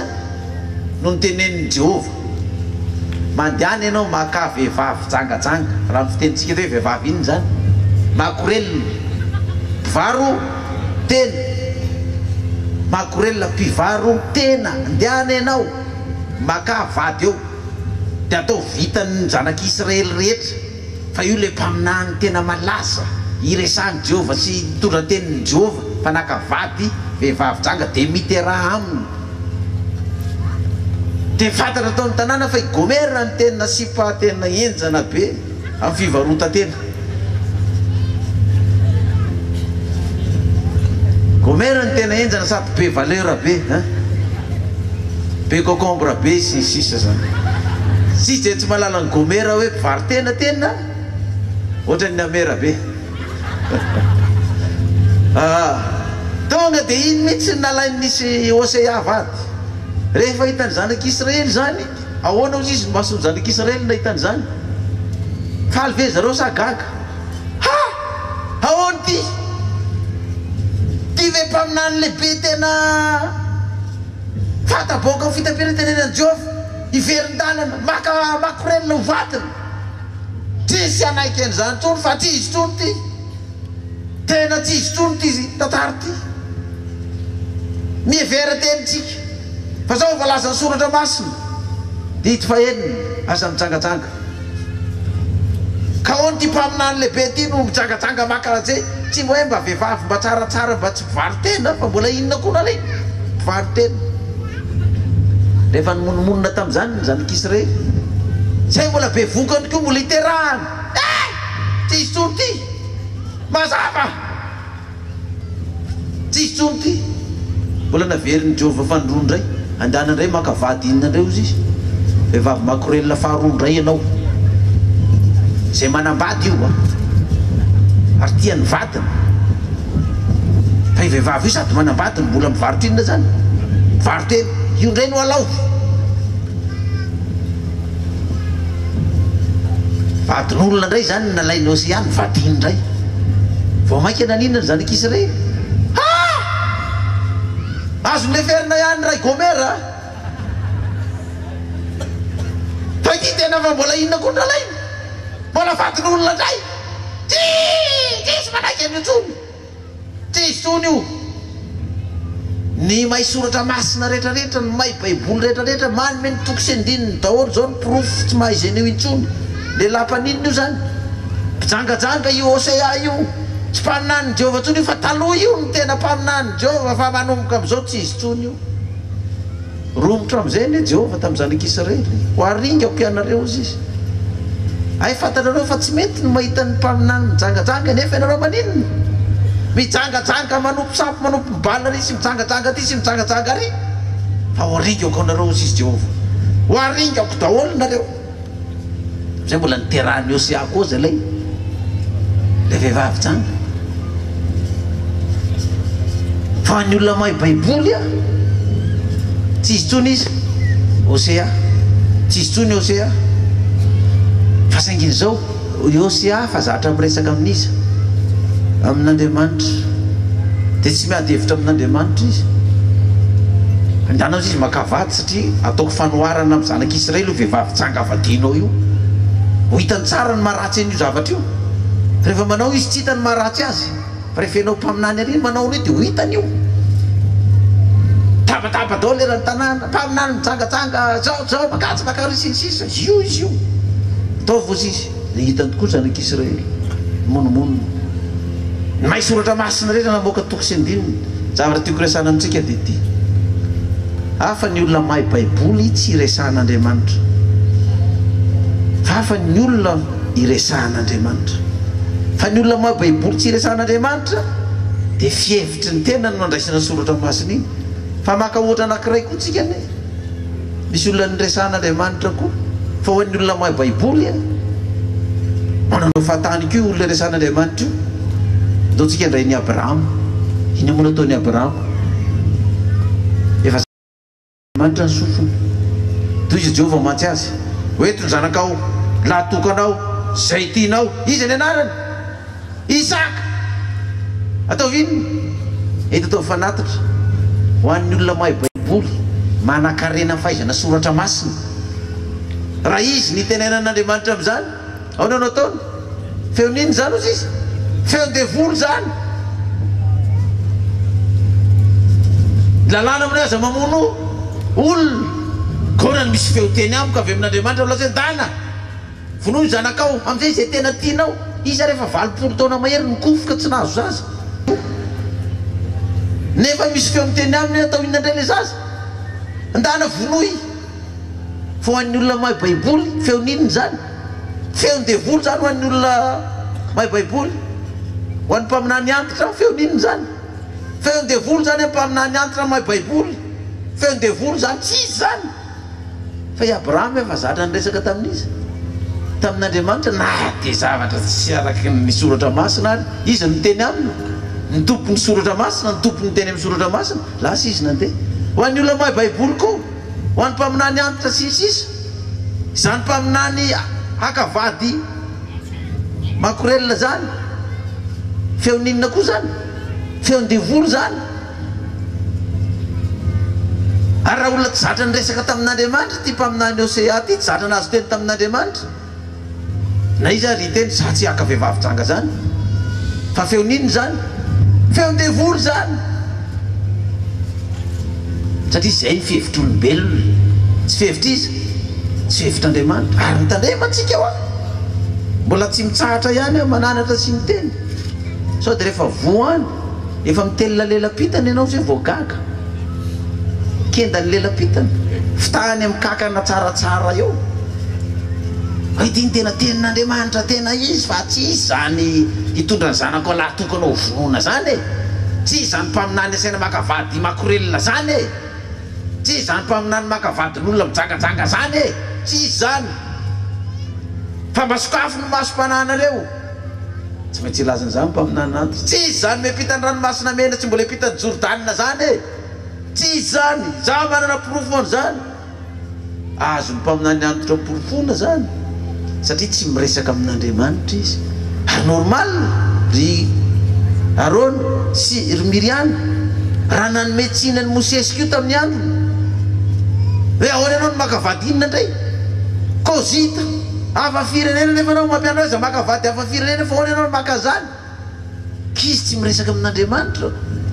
no notenenin'i Jehovah. Mandehana ianao makà vehivavy jangajanga, raha ny fitenintsika eto hoe vehivavy inona izany? Makorelina, mpivaro-tena, makorelina, mpivaro-tena, ndehana ianao makà vady eo. Dia atao vitan'ny zanak'Israely rehetra fa io ilay mpaminany tena malaza iresahan'i Jehovah sy nitondra ny tenin'i Jehovah fa naka vady vehivavy janga dia miteraha aminy. Dia fantatra tao amin'ny tanàna fa i Gomera no tena sipa tena henjana be amin'ny fivarotan-tena. Gomera no tena henjana sady be valeur be hein. Be cocombre be sy ny sisa zany. Tsisy izay tsy mahalala an'i Gomera hoe mpivaro-tena tena ohatran'ny amera be. Ah. Tonga dia iny mihitsy no nalain'i Hosea vady. Rehefa hitan'ny zanak'Israely izany. Ahoana hozy izy ny mason'ny zanak'Israely nahita an'izany? Faly ve zareo sa gaga? Ha! Ahoana ity? Ity ve mpaminany lehibe tena fanta-bahoaka amin'ny fitam-pirentenenan'i Jehovah, hiverin-dalana, maka makorelina ho vadiny? Tsisy hanaiky an'izany intsony fa tsy izy intsony ity. Tena tsy izy intsony ity tantara ity. Mihevera teny tsika fa zao voalazan'ny soratra masina, didy fahenina, aza mijangajanga. Ka ahoana ity mpaminany lehibe ity no mijangajanga maka ze tsy mba hoe mba vehivavy mba tsaratsara mba tsy mpivaro-tena fa mbola inona koa nalainy? Mpivaro-tena. Rehefa nimonomonona tamin'izany ny zanak'Israely, zay mbola bevokany koa mbola iterahany. Eh! Tsy izy intsony ity! Mazava! Tsy izy intsony ity. Mbola naverin'i Jehovah fanindroany indray. Andana indray maka vady inona indray hozy izy? Vehivavy makorelina faharoa indray ianao. Izay manambady io an! Ary tia ny vadiny. Fa io vehivavy io sady manambady no mbola mivarotra inona izany? Mivaro-tena. Io indray no alaovy. Vadin'olona indray izany no nalain'i Hosea nivadiany indray. Vao mainka naninona ny zanak'i Israely? Ha! Azo noleferina ihany ray Gomera a! Fa ity tena fa mbola inona koa no nalainy? Mbola vadin'olona indray! Tsisy manaiky an'io intsony! Tsy izy tsony io. Ny mahay soratra masina rehetra rehetra, ny mahay baiboly rehetra rehetra, manome ny toko sy andininy daholo zao ny porofo tsy maha izy an'io intsony. Lehilahy mpaninona io zany? Mpijangajanga io Hosea io. Tsy mpaminanin'i Jehovah intsony io fa taloha io no tena mpaminanin'i Jehovah fa manomboka amin'izao tsy izy intsony io. Romotra amin'izay anie Jehovah tamin'ny zanak'Israely. Ho aringako ianareo, hozy izy. Hay fantatrareo fa tsy mety ny mahita ny mpaminany mijangajanga, nefa ianareo maninona? Mijangajanga manompo sampy, manompo Bala ary sy mijangajanga aty sy mijangajanga ary. Fa ho aringako anareo, hozy izy Jehovah. Ho aringako daholo nareo. Zay mbola niterahan'i Hosea koa zalay ilay vehivavy janga. Fa ny olona mahay baiboly a, tsy izy tsony izy Hosea, tsy izy tsony Hosea. Fa saingy izao i Hosea fa zatra miresaka amin'iza? Amin'Andriamanitra. Dia tsy miady hevitra amin'Andriamanitra izy. Andehanao izy maka vady satria ataoko fanoharana amin'ny zanak'Israely io vehivavy janga vadianao io. Ho hitany tsara ny maharatsy an'io zavatra io. Rehefa manao izy tsy hitany maharatsy azy. Fa rehefa ianao mpaminany ary manao an'io dia ho hitany io. Tabataba daholo eran'ny tanàna, mpaminany mijangajanga, zao zao, makatsy makary sy ny sisa. Io izy io. Ataovy hozy izy. Dia hitany tokoa zanak'Israely mimonomonona. Ny mahay soratra masina rehetra namoaka toko sy andininy. Zavatra tiako resahana amintsika dia ity. Hafa ny olona mahay baiboly tsy iresahan'Andriamanitra. Fa hafa ny olona iresahan'Andriamanitra. Fa ny olona mahay baiboly tsy iresahan'Andriamanitra dia fihevitry ny tenany no andraisana ny soratra masina iny. Fa maka ohatra anankiray koa tsika anie. Misy olona niresahan'Andriamanitra koa, fa ho an'ny olona mahay Baiboly an! Manana fahatany koa io olona resahan'Andriamanitra io. Andao tsika handray an'i Abrahama. Inona moa no ataon'i Abrahama? Efa Andriamanitra ny sofiny. Tohizo Jehovah mantsy azy. Ho eto ny zanakao, lahy tokanao, izay tianao. Iza ny anarany? Isaka! Ataovy inona? Ento ataovy fanatitra ho an'ny olona mahay Baiboly, manankarena fahaizana soratra masina. Raha izy no itenenan'Andriamanitra amin'izany, ahoana no ataony? Feon'inona izany hozy izy? Feon-devoly izany! Ny lalàna amin'io aza mamono olona. Koa misy feo teny amiko avy amin'Andriamanitra milaza hoe, Ndana! Vonoy ny zanakao amin'izay izay tena tianao. Izy ary efa 80 taona mahery nikofoka tsy nahazo zaza. Nefa misy feo miteny aminy hoe atao inona indray ilay zaza? Ndana vonoy. Fa ho an'ny olona mahay baiboly, feon'inona izany? Feon-devoly izany ho an'ny olona mahay baiboly. Ho an'ny mpaminany antitra, feon'inona izany? Feon-devoly izany amin'ny mpaminany antitra mahay baiboly. Feon-devoly izany, tsy izy izany. Fa i Abrahama efa zatra niresaka tamin'iza? Tamin'Andriamanitra, na dia zavatra tsy araka ny Soratra Masina ary. Iza no niteny aminy? Ny Tompon'ny Soratra Masina, ny Tompo niteny amin'ny Soratra Masina. Lasa izy nandeha. Ho an'ny olona mahay Baiboly koa, ho an'ny mpaminany antitra sy ny sisa. Izany mpaminany haka vady makorelina zany, feon'inona koa zany? Feon-devoly zany. Ary raha olona tsy zatra niresaka tamin'Andriamanitra ity mpaminany Hosea ity, tsy zatra nahazo teny tamin'Andriamanitra, na iza ary hiteny za tsy haka vehivavy janga zany. Fa feon'inona izany? Feon-devoly izany! Satria izay ny fihevitr'olombelona, tsy fihevitr'iza? Tsy fihevitr'Andriamanitra. Ary mitandrema antsika hoa! Mbola tsy mitsahatra ihany aho mananatra sy miteny. Sao dia rehefa voa any, efa mitelina lela-pitana ianao zay vao gaga. Kenda ny lela-pitana. Fitahany amin'ny kankana tsaratsara eo. Fa ity no tena tenin'Andriamanitra tena izy fa tsy izy izany hitondra ny zanako lahy tokana ho vonoina izany e! Tsy izy izany mpaminany asaina maka vady makorelina izany e! Tsy izy izany mpaminany maka vadin'olona mijangajanga izany e! Tsy izy izany! Fa mba sokafy ny masom-panahinareo! Tsy maintsy hilaza an'izany mpaminany antitra. Tsy izy izany miampita ny ranomasina mena tsy mbola hiampita ny Jordana izany e! Tsy izy izany! Izaho manana porofo an'izany! Azon'ny mpaminany antitra porofoina izany satria tsy miresaka amin'Andriamanitra izy. Ary normal ry Arona sy ry Miriana raha nanome tsiny an'i Mosesy koa tamin'ny androny. Hoe ahoana ianao no maka vady inona indray? Kozita, hafa firenena nefa ianao mampianatra azy maka vady hafa firenena fa ahoana ianao no maka an'izany? Ankizy tsy miresaka amin'Andriamanitra.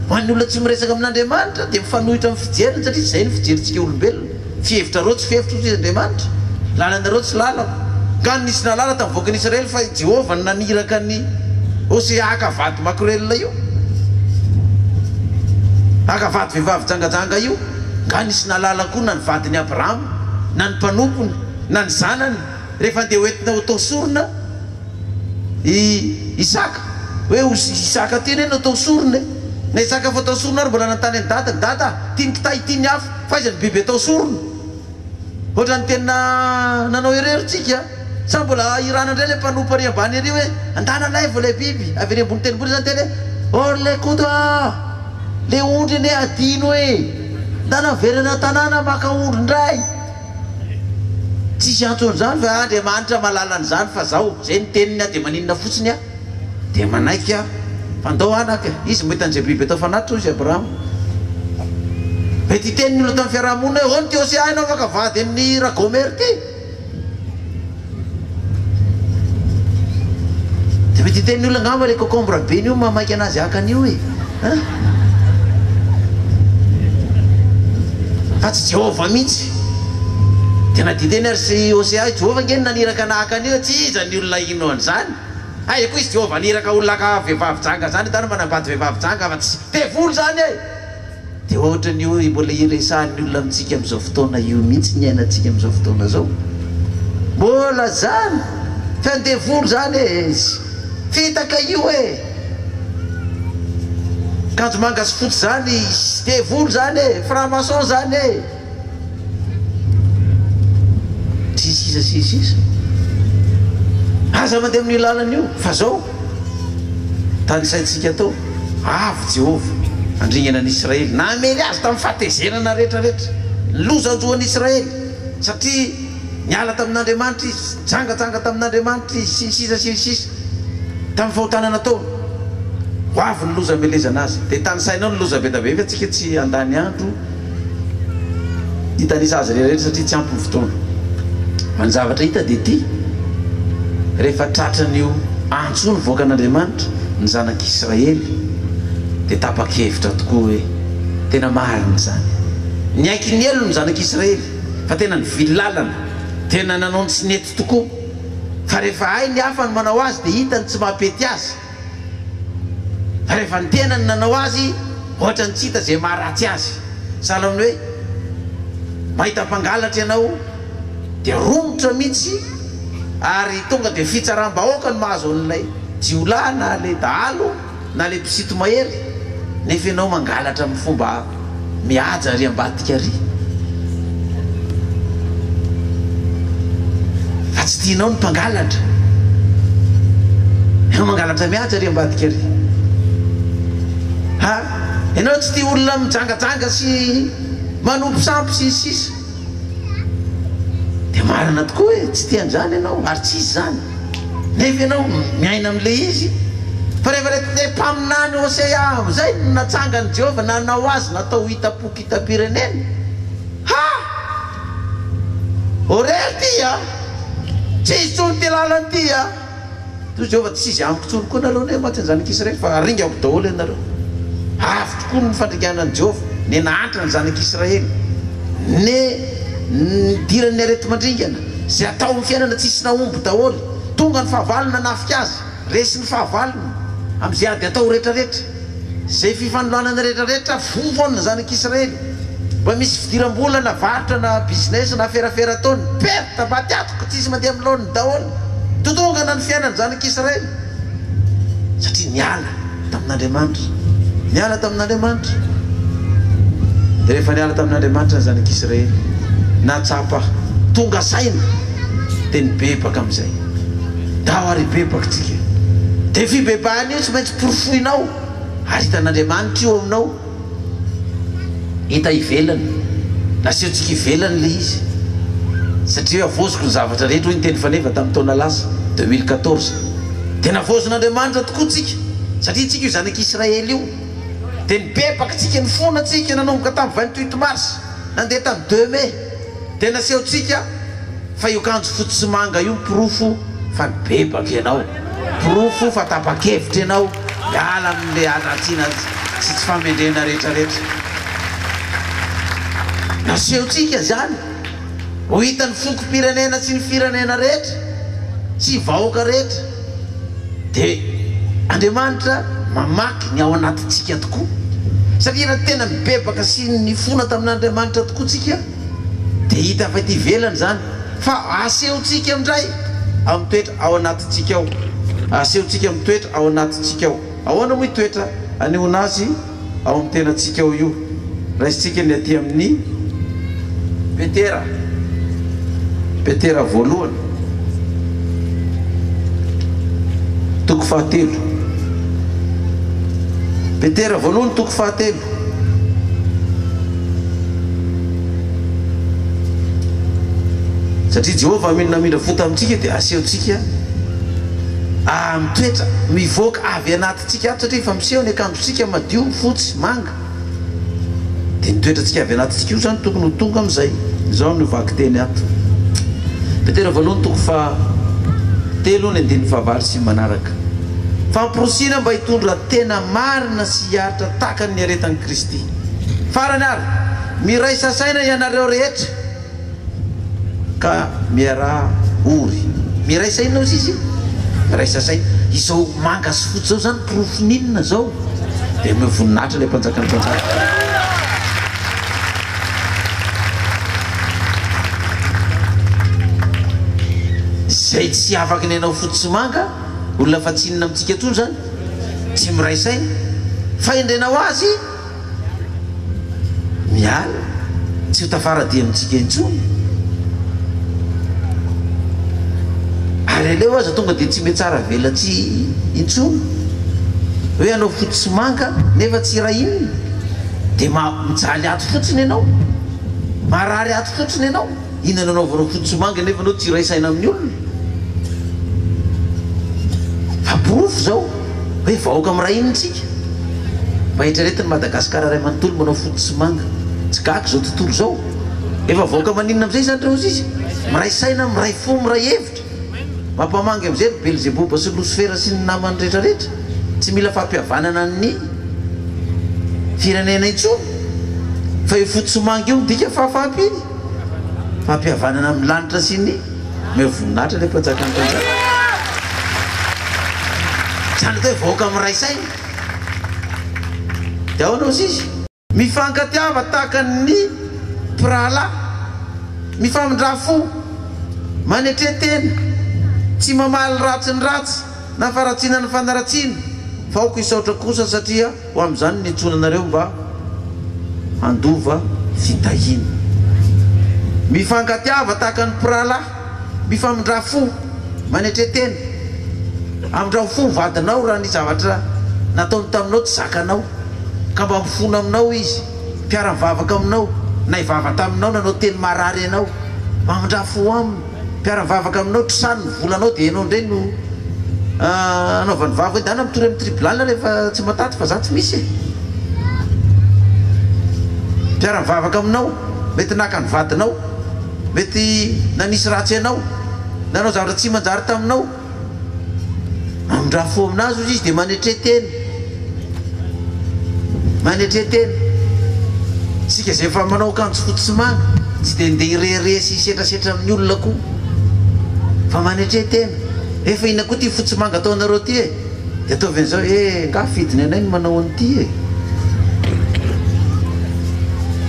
Ho an'ny olona tsy miresaka amin'Andriamanitra dia mifanohitra amin'ny fijeriny satria izay no fijerintsika olombelona. Fihevitrareo tsy fihevitro hoy Andriamanitra. Lalanareo tsy lalako. Nga nisy nahalala tamin'ny vahoakan'i Israely fa i Jehovah no naniraka an'i Hosea haka vady makorelina io? Haka vady vehivavy jangajanga io? Nga nisy nahalala koa na ny vadin'i Abrahama, na ny mpanompony, na ny zanany rehefa andeha hoentina ho atao sorona? I Isaka, hoe ho Isaka ty anie no atao sorona e! Na Isaka efa atao sorona ary mbola nanontany an'i dadany, Dada, ty ny kitay, ty ny afo, fa aiza ny biby atao sorona? Ohatran'ny tena nanao erreur tsika, sa mbola hirana indray ilay mpanompo ary ambany ery hoe, andana alaivo ilay biby, avy ery ambony tendrombohitra zany teny hoe, or le koto a! Le ondry anie adino e! Ndana miverina an-tanàna maka ondry indray! Tsisy antony zany fa Andriamanitra mahalala an'izany fa zaho zay ny teniny aho dia maninona fotsiny aho dia manaiky aho fa ndao anaka izy mahita an'izay biby atao fanatitra hoy izy Abrahama mety hiteny ny olona tamin'ny fiarahamonina hoe hono ty Hosea ianao afaka vady an'i Ragomer ty Dia mety hiteny ny olona angamba ilay cocombre be io mahamaika anazy haka an'io e! An? Fa tsy Jehovah mihitsy. Dia na dia hiteny ary sy Hosea hoe Jehovah ange no naniraka anah haka an'io e! Tsy iza ny olona hino an'izany. Aiza koa izy Jehovah haniraka olona haka vehivavy janga izany, hitanao manambady vehivavy janga fa tsy devoly izany e! Dia ohatran'ny hoe mbola iresahan'ny olona amintsika amin'izao fotoana io mihitsy ny iainantsika amin'izao fotoana izao. Mbola zany! Feon-devoly zany e! Fitaka io e! Akanjo manga sy fotsy zany, devoly zany e! Franc maçon zany e! Sy ny sisa sy ny sisa. Aza mandeha amin'io lalana io fa zao. Tanisaintsika tao, Avy Jehovah handringana an'i Israely, namely azy tamin'ny fahatezerana rehetrarehetra, ny loza hanjo an'i Israely, satria niala tamin'Andriamanitra izy, nijangajanga tamin'Andriamanitra izy, sy ny sisa sy ny sisa, tamin'ny fahotana nataony. Ho avy ny loza hamelezana azy. Dia tanisainao ny loza be dia be, fa tsika tsy handany andro. Hitanisa azy rehetra satria tsy ampy ny fotoana. Fa ny zavatra hita dia ity, rehefa tratran'io antso io ny vahoakan'Andriamanitra, ny zanak'Israely, dia tapa-kevitra tokoa hoe tena marina izany. Niaiky ny helony ny zanak'Israely fa tena nivily lalana, tena nanao ny tsy nety tokoa. Fa rehefa hay ny hafa ny manao azy dia hitany tsy mampety azy. Fa rehefa ny tenany nanao azy, ohatran'ny tsy hita izay maharatsy azy. Sahala amin'ny hoe mahita mpangalatra ianao dia romotra mihitsy ary tonga dia fitsaram-bahoaka no mahazo an'ilay jiolahy na ilay dahalo na ilay mpisito-mahery nefa ianao mangalatra amin'ny fomba mihaja ary ambadika ary. Fa tsy tianao ny mpangalatra. Ianao mangalatra mihaja ary ambadika ary. Ha? Ianao tsy tia olona mijangajanga sy manompo sampy sy ny sisa. Dia. Marina tokoa hoe tsy tia an'izany ianao ary tsy hisy izany. Nefa ianao miaina amin'ilay izy. Fa rehefa ilay mpaminany Hosea amin'izay no natsangan'i Jehovah nanao azy natao ho hitam-poko hitam-pirenena. Ha! Horera ity a! Tsy hisy intsony ity lalana ity a! Toy Jehovah, tsy izy amiko intsony koa nareo anie mantsy ny zanak'Israely fa haringako daholo ianareo. Avy tokoa ny fandringanan'i Jehovah, ne nahantra ny zanak'Israely, ne nidiran'ny areti-mandringana, izay atao amin'ny fiainana tsisy nahomby daholo. Tonga ny fahavalo nanafika azy, resy ny fahavalony amin'izay ady atao rehetrarehetra. Izay fifanolanana rehetrarehetra voa foana ny zanak'Israely. Mba misy fidiram-bola na varotra na business na aferafera ataony, perte, maty antoka, tsisy mandeha amin'ny laoniny daholo. Totongana ny fiainan'ny zanak'Israely satria niala tamin'Andriamanitra. Niala tamin'Andriamanitra. Dia rehefa niala tamin'Andriamanitra ny zanak'Israely, nahatsapa tonga saina dia nibebaka amin'izay. Ndao ary hibebaka tsika. Dia fibebahana io tsy maintsy porofoinao ary hitan'Andriamanitra io aminao. Hita ivelany. Nasehontsika ivelany ilay izy. Satria hoe havaoziko ny zavatra rehetra hoy ny teny faneva tamin'ny taona lasa, 2014. Dia navaozin'Andriamanitra tokoa tsika. Satria tsika io zanak'Israely io. Dia nibebaka tsika, nifona tsika nanomboka tamin'ny 28 mars, nandeha tamin'ny 2 mai. Dia nasehontsika fa io akanjo fotsy sy manga io porofo fa nibebaka ianao, porofo fa tapa-kevitra ianao hiala amin'ilay haratsiana sy tsy fahamendrehana rehetrarehetra. Nasehontsika izany ho hitan'ny fokom-pirenena sy ny firenena rehetra sy vahoaka rehetra. Dia Andriamanitra mamaky ny ao anatintsika tokoa. Satria raha tena mibebaka sy nifona tamin'Andriamanitra tokoa tsika dia hita avy aty ivelany izany fa asehontsika indray amin'ny toetra ao anatintsika ao. Asehontsika amin'ny toetra ao anatintsika ao. Ahoana moa io toetra anehoana azy ao amin'ny tenantsika ao io? Raisintsika ny aty amin'ny Petera, Petera voalohany, toko fahatelo. Petera voalohany toko fahatelo. Satria Jehovah namindra fo tamintsika dia asehontsika amin'ny toetra mivoaka avy anatintsika ato satria efa miseho ny akanjontsika madio, fotsy, manga. Dia ny toetrantsika avy anatintsika io izany tokony ho tonga amin'izay. Izao no vakiteny ato. Petera voalohany toko faha telo ny andininy fahavalo sy manaraka. Famporisiana mba hitondra tena marina sy hiaritra tahaka ny niaretan'i Kristy. Farany ary, miraisa saina ianareo rehetra ka miaraha ory. Miraisa inona hozy izy? Miraisa saina. Izao manga sy fotsy izao izany porofon'inona izao? Dia omeo voninahitra ilay Mpanjakan'ny mpanjaka. Izay tsy afaky ny hanao fotsy sy manga, olona fa tsy inona amintsika intsony izany, tsy miray saina. Fahendrena ho azy, miala, tsy ho tafara-dia amintsika intsony. Ary aleo aza tonga dia tsy mihatsara velatsihy intsony. Hoe hanao fotsy sy manga nefa tsy iray inona, dia mijaly ato fotsiny ianao, marary ato fotsiny ianao. Inona no anaovanao fotsy sy manga nefa ianao tsy iray saina amin'ny olona? Fa porofo izao hoe vahoaka miray inona isika? Mba eritrereto ny Madagascar iray manontolo manao fotsy sy manga. Tsy gaga izao tontolo izao. Efa vahoaka maninona amin'izay izany ireo izy? Miray saina, miray fo, miray hevitra. Mampamangy amin'izay ry Belzeboba sy Losifera sy ny namany rehetra rehetra. Tsy mila fampihavanana ny firenena intsony fa io fotsy sy manga io midika fahafaham-piny. Fampihavanana amin'ny lanitra sy ny Omeo voninahitra ilay Mpanjakan'ny mpanjaka. Izany atao hoe vahoaka miray saina. Dia ahoana hozy izy? Mifankatiava tahaka ny mpirahalahy, mifamindrà fo, manetre tena, tsy mamaly ratsy ny ratsy na faharatsiana ny fanaratsiana, fa aoka hisaotra kosa satria Ho amin'izany no niantsoana anareo mba handova fitahiana. Mifankatiava tahaka ny mpirahalahy, mifamindrà fo, manetre tena. Amindrao fo ny vadinao raha ny zavatra nataony taminao tsy zakanao, ka mba mifona aminao izy, mpiara-mivavaka aminao, na hivava taminao nanao teny maharary anao. Mamindrà fo aminy. Mpiara-mivavaka aminao, trosany ny volanao dia ianao indray no anaovany vava hoe ndana mitory amin'ny tribunal rehefa tsy mataty fa za tsy misy e. Mpiara-mivavaka aminao, mety naka ny vadinao, mety nanisy ratsy anao, nanao zavatra tsy manjary taminao. Mamindrà fo aminazy hozy izy dia manetre tena. Manetre tena. Isika izay efa manao akanjo fotsy sy manga, tsy dia ndeha hirehareha sy hisetrasetra amin'ny olona koa. Fa manetre tena. Efa inona koa ity fotsy manga ataonareo ity e? Dia ataovy an'izao, eh, angaha fidiny anay ny manao an'ity e?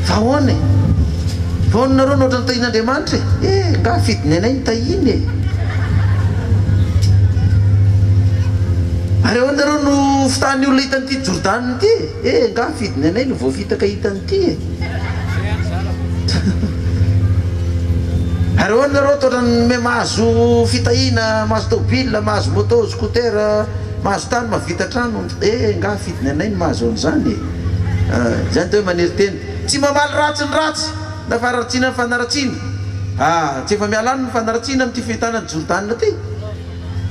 Fa ahoana e? Fa ahoana nareo no ohatran'ny tahian'Andriamanitra e? Eh, angaha fidiny anay ny tahiany e? Ary ahoana nareo no fitahan'ny olona hitan'ity Jordana ity e? Eh, angaha fidiny anay no voafitaka hitan'ity e? Ary ahoana nareo toa ohatran'ny mahazo fitahiana, mahazo tôbila, mahazo moto, scooter, mahazo tany, mahavita trano, eh nga fidiny anay ny mahazo an'izany e! Izany atao hoe manery tena. Tsy mamaly ratsy ny ratsy, na fanaratsiana ny fanaratsiana. Ah, tsy efa miala any ny fanaratsiana amin'ity fahitana an'i Jordana ity?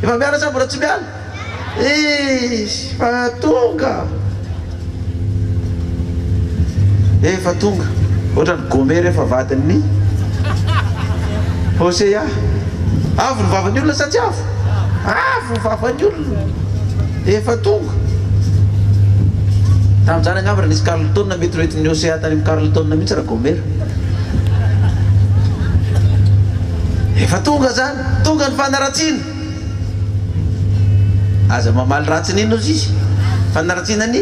Efa miala sa mbola tsy miala? Eish fa tonga! Efa tonga. Ohatran'i Gomera efa vadin'i Hosea. Avo ny vavan'ny olona sa tsy avo? Avo ny vavan'ny olona. Efa tonga. Tamin'izany angamba raha nisy Carlton mety noentin'i Hosea tany amin'ny Carlton mihitsy ra Gomera. Efa tonga izany. Tonga ny fanaratsiana. Aza mamaly ratsy n'inona ozy izy. Fanaratsiana ny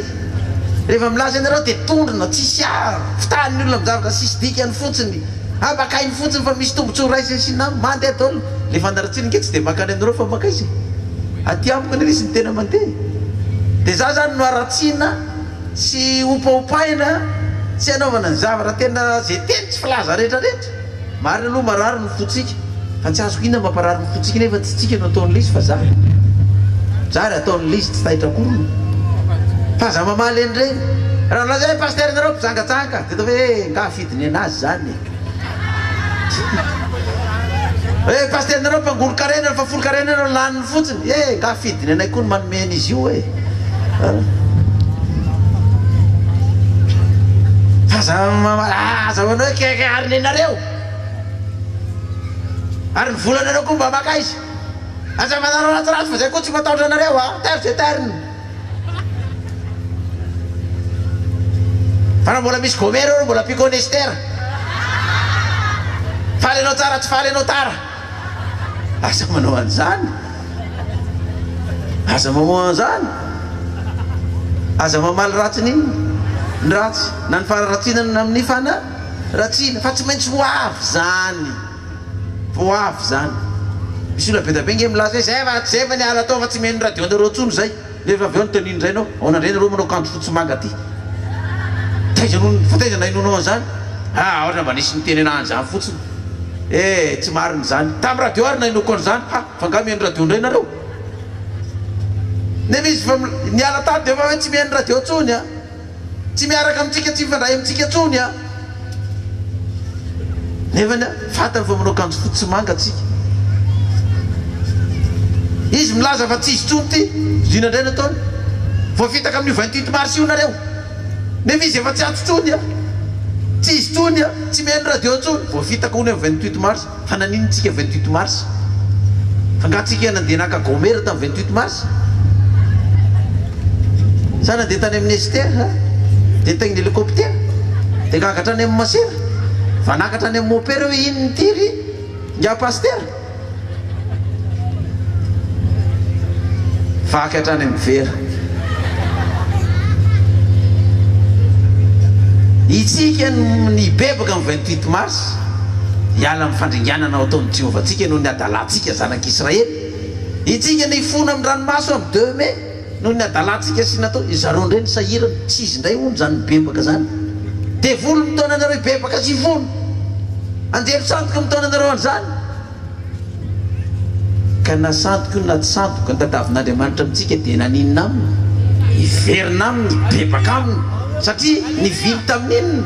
Rehefa milaza ianareo dia tondrona, tsisy aro, fitahan'ny olona amin'ny zavatra tsisy dikany fotsiny, habakainy fotsiny fa misy tombotsoa raisiny sy nam, mandeha daholo. Le fanaratsiana ange tsy dia mankany aminareo fa mankaiza e? Aty amiko anie izy no tena mandeha e. Dia za zany no haratsiana sy hompahompaina sy hanaovana ny zavatra tena ze teny tsy filaza rehetra rehetra. Marina aloha marary ny fotsika fa tsy azoko inona mamparary ny fotsika nefa tsy tsika no ataon'ilay izy fa za. Za ary ataon'ilay izy tsy taitra akory fa aza mamaly an'ireny. Raha milaza hoe pasteur nareo mpijangajanga dia atao hoe eh nga fidiny anazy zany e. Hoe pasteur nareo mpangoron-karena fa folon-karena no laniny fotsiny eh nga fidiny anay koa ny manome an'izy io e. Aza aza manao hoe keke ary nenareo. Ary ny volanareo koa mba makaiza. Aza manao ratsiratsy fa zay koa tsy matahotra anareo a. Tairo zay tairina. Fa raha mbola misy Gomera eo mbola ampiako an'i Estera. Faly ianao tsara tsy faly ianao tara. Aza manao an'izany. Aza mamoa an'izany. Aza mamaly ratsy ny ny ratsy, na ny fanaratsiana na amin'ny fanaratsiana, fa tsy maintsy ho avy izany. Ho avy izany. Misy olona be dia be ange milaza hoe zay fa zay fa niala tao fa tsy mihaino radio-nareo intsony izay. Nefa avy eo anontaniany indray ianao, ahoana indray nareo manao akanjo fotsy manga aty? Taiza no, fa taiza nahenoanao an'izany? Ah, ohatra mba nisy niteny anah an'izany fotsiny. Eh, tsy marina izany. Tamin'ny radio ary nahenoako an'izany. Ha, fa angaha mihaino radio indray nareo? Nefa izy efa niala tato dia efa hoe tsy mihaino radio intsony an! Tsy miaraka amintsika, tsy mifandray amintsika intsony an! Nefany an, fantany fa manao akanjo fotsy sy manga tsika. Izy milaza fa tsy izy intsony ity, inona indray no ataony? Voafitaka amin'io 28 mars io nareo. Nefa izy efa tsy ato intsony an! Tsy izy intsony an! Tsy mihaino radio intsony. Voafitaka hono amin'ny 28 mars. Fa naninona tsika 28 mars? Fa nga tsika nandeha naka Gomera tamin'ny 28 mars? Sa nandeha tany amin'ny Esther? Dia nitaingina hélicoptère? Dia gaga hatrany amin'ny masera? Va naka hatrany amin'ny mopera hoe inona ity ry ingahy pasitera? Vaky hatrany amin'ny vera. Itsika no nibebaka amin'ny 28 mars, hiala amin'ny fandringanana ao ataon'i Jehovah antsika noho ny hadalantsika zanak'Israely. Itsika no hifona amin'ny ranomaso amin'ny deux mai noho ny hadalantsika sy natao. Zareo indray no sahirana, tsy izy indray hono izany mibebaka izany. Devoly mitaona anareo hibebaka sy hifona. Anjely sandoka mitaona anareo an'izany. Ka na sandoka io na tsy sandoka, ny tadiavin'Andriamanitra amintsika dia naninona aminy? Hiverina aminy, hibebaka aminy, satria nivily tamin'inona?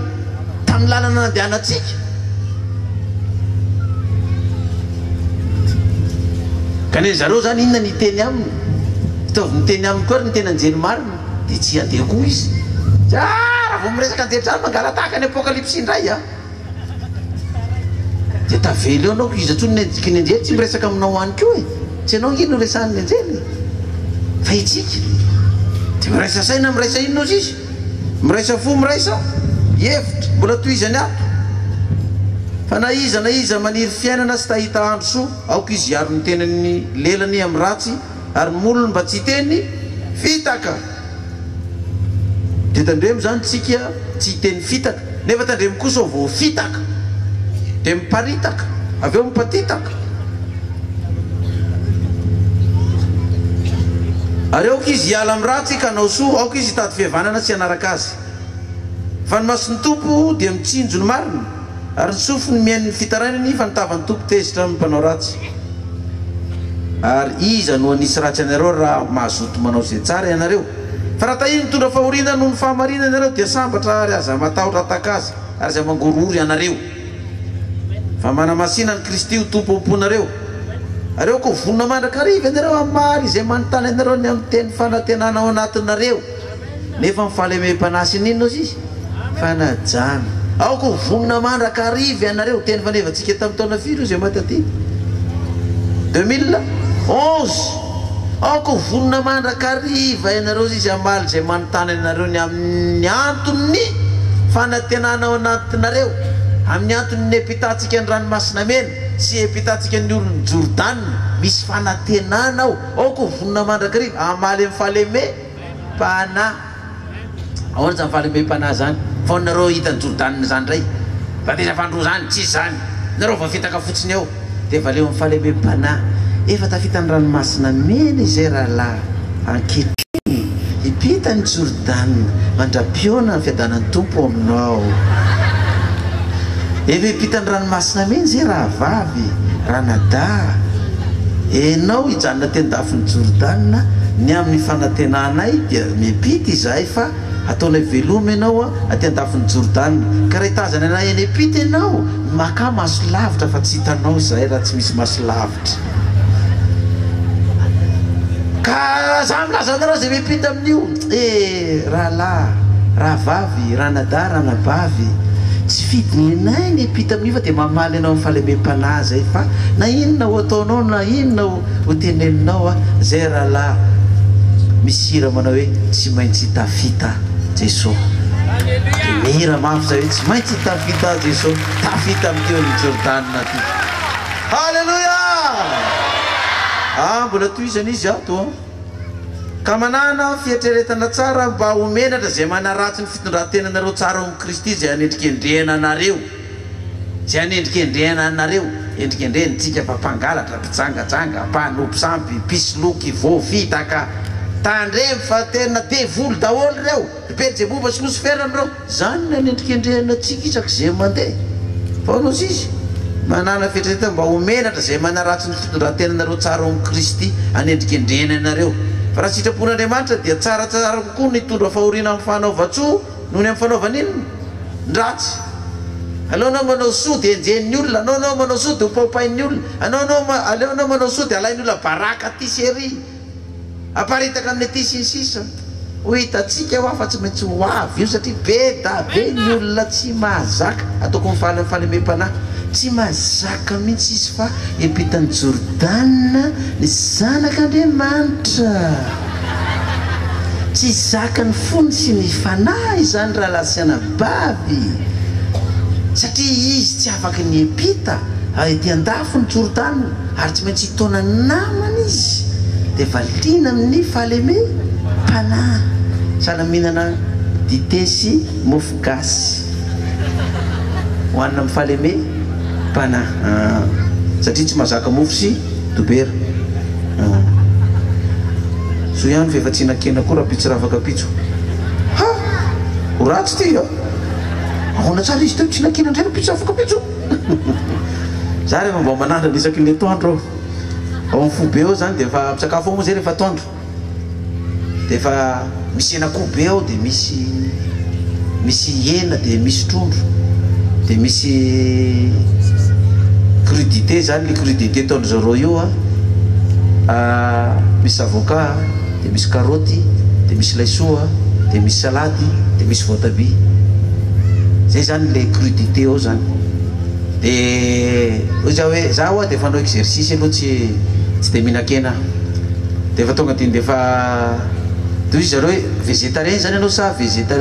Tamin'ny lalana nandehanantsika. Ka ny zareo zany inona ny hiteny aminy? Fitaovy miteny aminy koa ary ny tena anjely marina dia tsy handeha koa izy. Ah! Raha vao miresaka anjely zany mangala-tahaka ny apokalypsy indray ah! Dia tavela eo anao ko iza tsony ny ny anjely tsy miresaka aminao any koa e! Tsy ianao ange no resahan'ny anjely e! Fa itsika. Dia miraisa saina miraisa inona ozy izy? Miraisa fo miraisa hevitra. Mbola tohizany ato. Fa na iza na iza maniry fiainana sy ta hahita andro soa, aoka izy hiaro ny tenany lelany amin'ny ratsy ary ny molony mba tsy hiteny fitaka. Dia tandremo izany tsika tsy hiteny fitaka, nefa tandremo koa sao voafitaka dia miparitaka, avy eo mipatitaka. Ary aoka izy hiala amin'ny ratsy ka hanao soa, aoka izy hitady fihavanana sy hanaraka azy. Fa ny mason'ny Tompo dia mitsinjo ny marina, ary ny sofiny mihaino ny fitarainany, fa ny tavan'ny Tompo tezitra amin'ny mpanao ratsy. Ary iza no hanisy ratsy anareo raha mazoto manao izay tsara ianareo? Fa raha tahiny mitondra fahoriana noho ny fahamarinana ianareo, dia sambatra ary aza matahotra hataka azy, ary aza mangorohoro ianareo. Fa manamasina an'i Kristy ho Tompo ao am-ponareo. Ary aoka ho vonona mandrakariva ianareo hamaly izay manontany anareo ny amin'ny teny fanantenana ao anatinareo. Nefa ny fahalemem-panahy sy ny inona hozy izy? Fanajana. Aoka ho vonona mandrakariva ianareo. Teny fanevantsika tamin'ny taona firy io izay mahatadidy? 2011. Aoka ho vonona mandrakariva ianareo hozy izy hamaly izay manontany anareo ny amin'ny anton'ny fanantenana ao anatinareo, amin'ny anton'ny niampitantsika ny Ranomasina Mena sy hiampitantsika ny oron'i Jordana. Misy fanantenana ao. Aoka ho vonona mandrakariva hamaly amin'ny fahaleme. Panahy. Ahoana izany fahalemem-panahy izany? Fa nareo hita ny Jordana izany indray. Batisa fahandroa izany, tsisy izany. Nareo voafitaka fotsiny eo. Dia valeo amin'ny fahalemem-panahy. Efa tafita ny ranomasina mena izay rahalahy. Ankehitriny, hipita ny Jordana, mandra-pihaona ny fiadanan'ny Tompo aminao. Efa hipita ny ranomasina mena izay rahavavy, ranadahy. Enao hijanona teny dafin'i Jordana, ny amin'ny fanantenanay dia miampita izahay fa hataonay veloma ianao aty andafin'i Jordana. Ka raha hitazana anay any ampita ianao, makà maso lavitra fa tsy hitanao izahay raha tsy misy maso lavitra. Ka za milaza anareo izay miampita amin'io, eh rahalahy, rahavavy, ranadahy, ranabavy, tsy fidiny anay ny hiampita amin'io fa dia mamaly anao amin'ny fahalemem-panahy izay fa na inona ho ataonao na inona ho teneninao a, zay rahalahy misy hira manao hoe tsy maintsy tafita Jeso. Dia mihira mafy zay hoe tsy maintsy tafita Jeso, tafita amin'ity orin'i Jordana ty. Haleloia! Ah, mbola tohizana izy ato an. Ka manàna fieritreretana tsara mba ho menatra izay manaratsy ny fitondran-tenanareo tsara ao amin'i Kristy izay hanendrikendrehana anareo. Izay hanendrikendrehana anareo. Endrikendrehina tsika fa mpangalatra, mpijangajanga, mpanompo sampy, mpisoloky, voafitaka. Tandremo fa tena devoly daholo ireo. Ry Belzeboba sy Losifera ireo. Izany no anendrikendrehana antsika isak'izay mandeha. Fa hono hozy izy, Manàna fieritreretana mba ho menatra izay manaratsy ny fitondran-tenanareo tsara ao amin'i Kristy anendrikendrehana anareo. Fa raha sitrapon'Andriamanitra dia tsaratsara kokoa ny hitondra fahoriana amin'ny fanaovan-tsoa noho ny amin'ny fanaovana inona? Ny ratsy. Aleo anao manao soa dia enjehin'ny olona, anao anao manao soa dia hopaopain'ny olona, anao anao aleo anao manao soa dia alain'ny olona baraka aty sy ery. Aparitaka amin'ny aty sy ny sisa Ho hitantsika hoa fa tsy maintsy ho avy io satria be da be ny olona tsy mahazaka, ataoko mifaly amin'ny fahalemem-panahy, tsy mahazaka mihitsy izy fa hiampitan'i Jordana ny zanak'Andriamanitra. Tsy zakan'ny fony sy ny fanahy izany rahalahy sy anabavy satria izy tsy afaky ny hiampita ety an-dafin'i Jordana. Ary tsy maintsy hitaona namana izy dia valiana amin'ny fahalemem-panahy. Sahala mihinana dite sy mofo gasy. Hohanina amin'ny fahalemem-panahy. Satria tsy mahazaka mofo sy dobera. Soa ihany fa efa tsy hihinan-kena koa rahampitso rafakampitso. Ha! Ho ratsy ity a! Ahoana tsara izy teo tsy hihinan-kena indray rahampitso rafakampitso? Za rehefa mba manandrana isaky ny atoandro aho. Ao amin'ny foibe ao zany dia efa misakafo ao moa zay rehefa atoandro. Dia efa misy henakoho be ao dia misy misy hena dia misy trondro dia misy crudité zany le crudité ataon-dry zareo io a. Misy zavoka, dia misy karaoty, dia misy laisoa, dia misy salady, dia misy voatabia. Zay zany le crudité ao zany. Dia hoy za hoe, za ho'a dia efa hanao exercice aloha tsy tsy dia mihinan-kena aho. Dia efa tonga dia efa dia hoy zareo hoe végétarien zany ianao sa végéta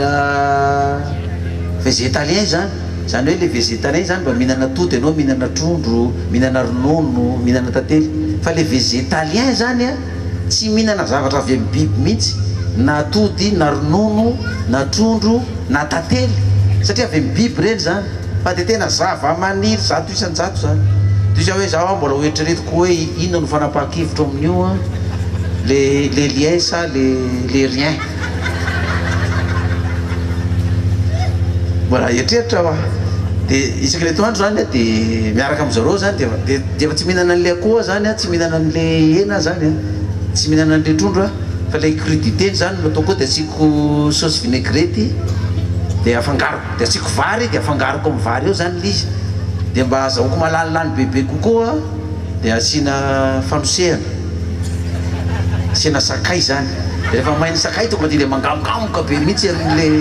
végétalien zany? Izany hoe le végétarien zany mba mihinana atody ianao, mihinana trondro, mihinana ronono, mihinana tantely. Fa le végétalien zany an, tsy mihinana zavatra avy amin'ny biby mihitsy, na atody, na ronono, na trondro, na tantely. Satria avy amin'ny biby ireny zany. Fa dia tena zava-maniry 100% zany. Toy izay hoe zaho an mbola ho eritreretiko hoe inona no fanapahan-kevitro amin'io an, le le lien sa le le rien. Mbola hieritreritra aho a! Dia isaky ny atoandro zany aho dia miaraka amin-dry zareo zany dia dia dia efa tsy mihinana an'ilay akoho aho zany a, tsy mihinana an'ilay hena aho zany a, tsy mihinana an'ilay trondro aho fa ilay crudité-ny zany no ataoko ao dia asiako sauce vinaigrette dia afangaroko, dia asiako vary dia afangaroko amin'ny vary eo zany ilay izy dia mba azahoako malanilany bebe kokoa dia asiana fanosehana. Asiana sakay izany. Dia rehefa may ny sakay tonga dia ilay mangamokamoka be mihitsy amin'ilay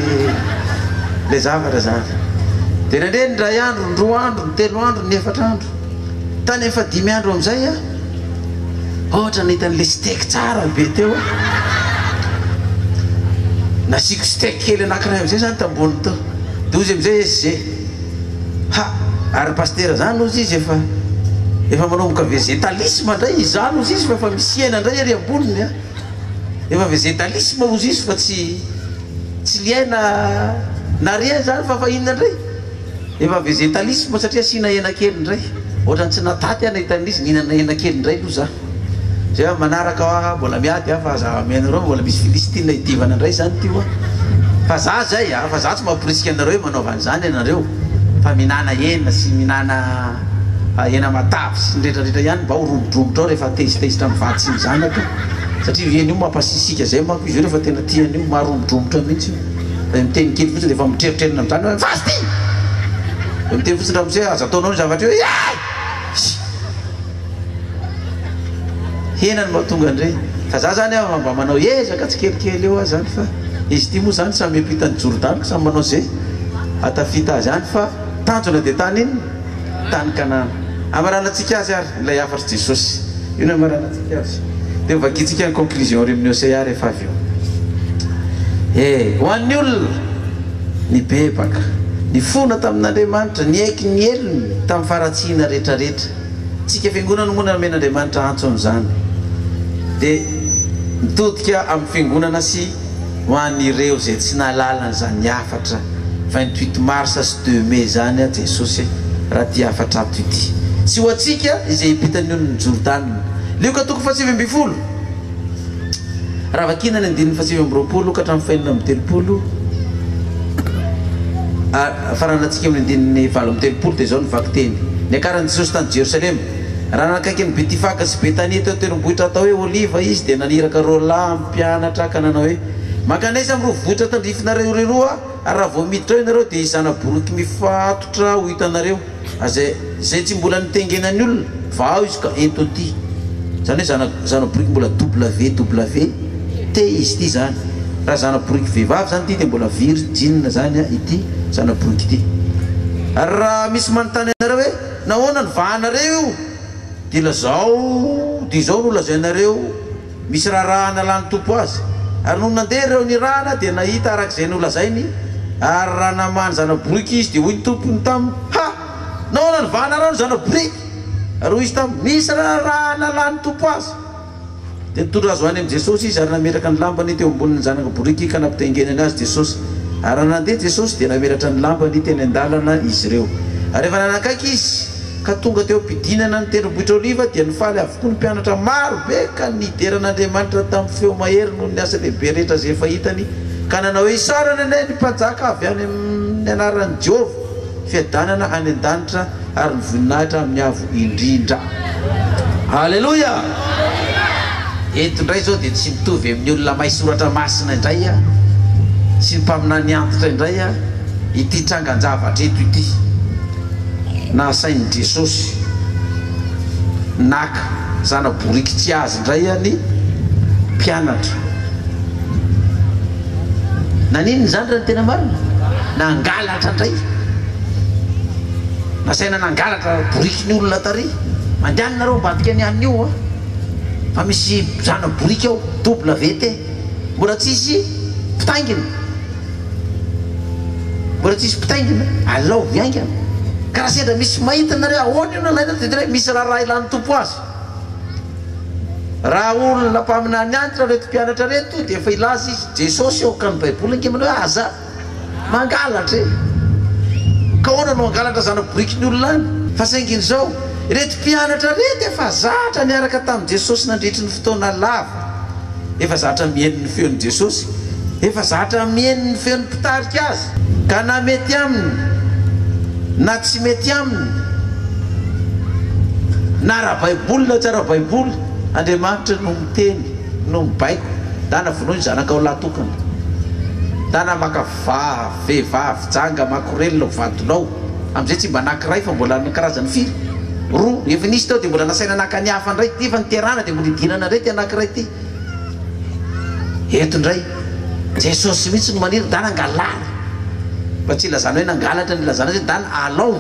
ilay zavatra izany. Dia nandre ny iray andro, ny roa andro, ny telo andro, ny efatra andro. Tany amin'ny fahadimy andro amin'izay aho, ohatra nahita an'ilay steak tsara be teo aho. Nasiako steak kely anankiray amin'izay izany tamboniny teo. Dia hoy izy amin'izay, SG. Ha! Ary Pasitera zany ozy izy efa efa manomboka vegetalisme ndray izy zany ozy izy fa efa misy hena ndray ery amboniny a! Efa vegetalisme ozy izy fa tsy tsy liaina na rien zany fa fa inona ndray? Efa vegetalisme satria asiana hena kely ndray. Ohatrany tsy nataty aho nahita an'izy nihinana hena kely ndray aloha za. Zay aho manaraka hoa mbola miady aho fa aza amianareo mbola misy filistina hidivana ndray zany ty hoa fa za zay a fa za tsy mamporisika anareo hoe manaova an'izany ianareo fa mihinana hena sy mihinana hena matavy sy ny rehetra rehetra ihany mba ho romodromotra ao rehefa tezitezitra amin'ny vady sy ny zanaka satria io hena io mampasisika zay manko izy io rehefa tena tia an'io maharomodromotra mihitsy io fa miteny kely fotsiny de efa mitrerotrerona amin'izany hoe vazy ty de miteny fotsiny ramose aza ataonao io zavatra io eh! Hena no mahatonga an'ireny. Fa za zany aho mba manao ezaka tsikelikely eo aho zany fa izy ity moa zany samy miampita an'i Jordany ka samy manao ze ahatafita azy any fa tanjona dia tany inona? Tany Kanana. Amaranantsika azy ary ilay hafatr'i Jesosy. Io no amaranantsika azy. Dia hovakintsika ny conclusion ery amin'ny Hosea rehefa avy eo. E, ho an'ny olona nibebaka, nifona tamin'Andriamanitra, niaiky ny helony tamin'ny faharatsiana rehetrarehetra. Tsika fiangonana moa namen'Andriamanitra antso amin'izany dia mitodika amin'ny fiangonana sy ho an'ireo izay tsy nahalala an'izany hafatra 28 mars sy deux mai izany a Jesosy raha ity hafatra ato ity sy ho antsika izay hiampita ny onin'i Jordana. Lioka toko faha-19. Raha vakiana ny andininy faha-29 ka hatramin'ny faha-36, ary faranantsika amin'ny andininy 38, dia izao ny vakiteny, Niakaran'i Jesosy tany Jerosalema. Raha nanakaiky an'i Betifaga sy Betania teo an-tendrombohitra atao hoe Oliva Izy, dia naniraka roa lahy amin'ny mpianatra ka nanao hoe, Mankanesa amin'ireo vohitra tandrifinareo ireroa, ary raha vao miditra ao ianareo, dia hisy zana-boriky mifatotra ho hitanareo. Izay izay tsy mbola nitengenan'ny olona, vahao izy ka ento aty. Izany hoe zana zana-boriky mbola WW T izy ity izany. Raha zana-boriky vehivavy izany ity dia mbola virjin izany ity zana-boriky ity. Ary raha misy manontany anareo hoe, nahoana no vahanareo io? Dia lazao, dia izao no lazainareo, Misy raharaha nalan'ny Tompo azy. Ary nony nandeha ireo nirahana, dia nahita araka izay nolazainy, ary raha namaha ny zana-boriky izy, dia hoy ny tompony taminy, Ha! Nahoana no vahanareo ny zana-boriky? Ary hoy izy taminy, Misy raharaha nalan'ny Tompo azy. Dia nitondra azy ho any amin'i Jesosy izy, ary nametraka ny lambany teo ambonin'ny zanaka-boriky ka nampitaingenany azy Jesosy. Ary raha nandeha Jesosy, dia namelatra ny lambany teny an-dalana izy ireo. Ary rehefa nanakaiky izy, ka tonga teo am-pidinana ny tendrombohitra Oliva, dia nifaly avokoa ny mpianatra maro be ka nidera an'Andriamanitra tamin'ny feo mahery noho ny asa lehibe rehetra izay efa hitany, ka nanao hoe, Isaorana anie ny Mpanjaka avy any amin'ny anaran'i Jehovah, fiadanana any an-danitra ary ny voninahitra amin'ny Avo Indrindra. Aleloia! Eto indray izao dia tsy mitovy amin'ny olona mahay soratra masina indray aho, sy ny mpaminany antitra indray aho, ity trangan-javatra eto ity. Nasain'i Jesosy naka. zana-boriky tsy azy indray ny mpianatra. Naninona izany raha ny tena marina? Nangalatra indray. Nasaina nangalatra boriky ny olona tary. Mandehana nareo ambadika ny anio a! Fa misy zana-boriky ao, WT. Mbola tsisy mpitaingina. Mbola tsisy mpitaingina, alaovy haingana. Ka raha sendra misy mahita nareo ahoana io nalaina dia tena hoe misy raharaha ilan'ny Tompo azy. Raha olona mpaminany antitra ireto mpianatra ireto dia efa hilaza izy, Jesosy ô, ka ny baiboly ange manao hoe aza mangalatra e. Ka ahoana no hangalatra zana-boriky ny olona any? Fa saingy izao, ireto mpianatra ireto efa zatra niaraka tamin'i Jesosy nandritry ny fotoana lava. Efa zatra mihaino ny feon'i Jesosy. Efa zatra mihaino ny feon'ny mpitarika azy. Ka na mety aminy na tsy mety aminy, na ara-baiboly na tsy ara-baiboly, Andriamanitra no miteny, no mibaiko. Dana vonoy ny zanakao lahy tokana. Dana maka vehivavy janga makorelina ho vadinao. Amin'izay tsy mba anankiray fa mbola ny karazany firy? Roa. Efa nisy tao dia mbola nasaina naka ny hafa indray ity, efa niterahana dia mbola idirana indray ity anankiray ity. Eto indray, Jesosy mihitsy no maniry, ndana angalary. Mba tsy ilazana hoe nangalatra no ilazana azy hoe ndana alaovy.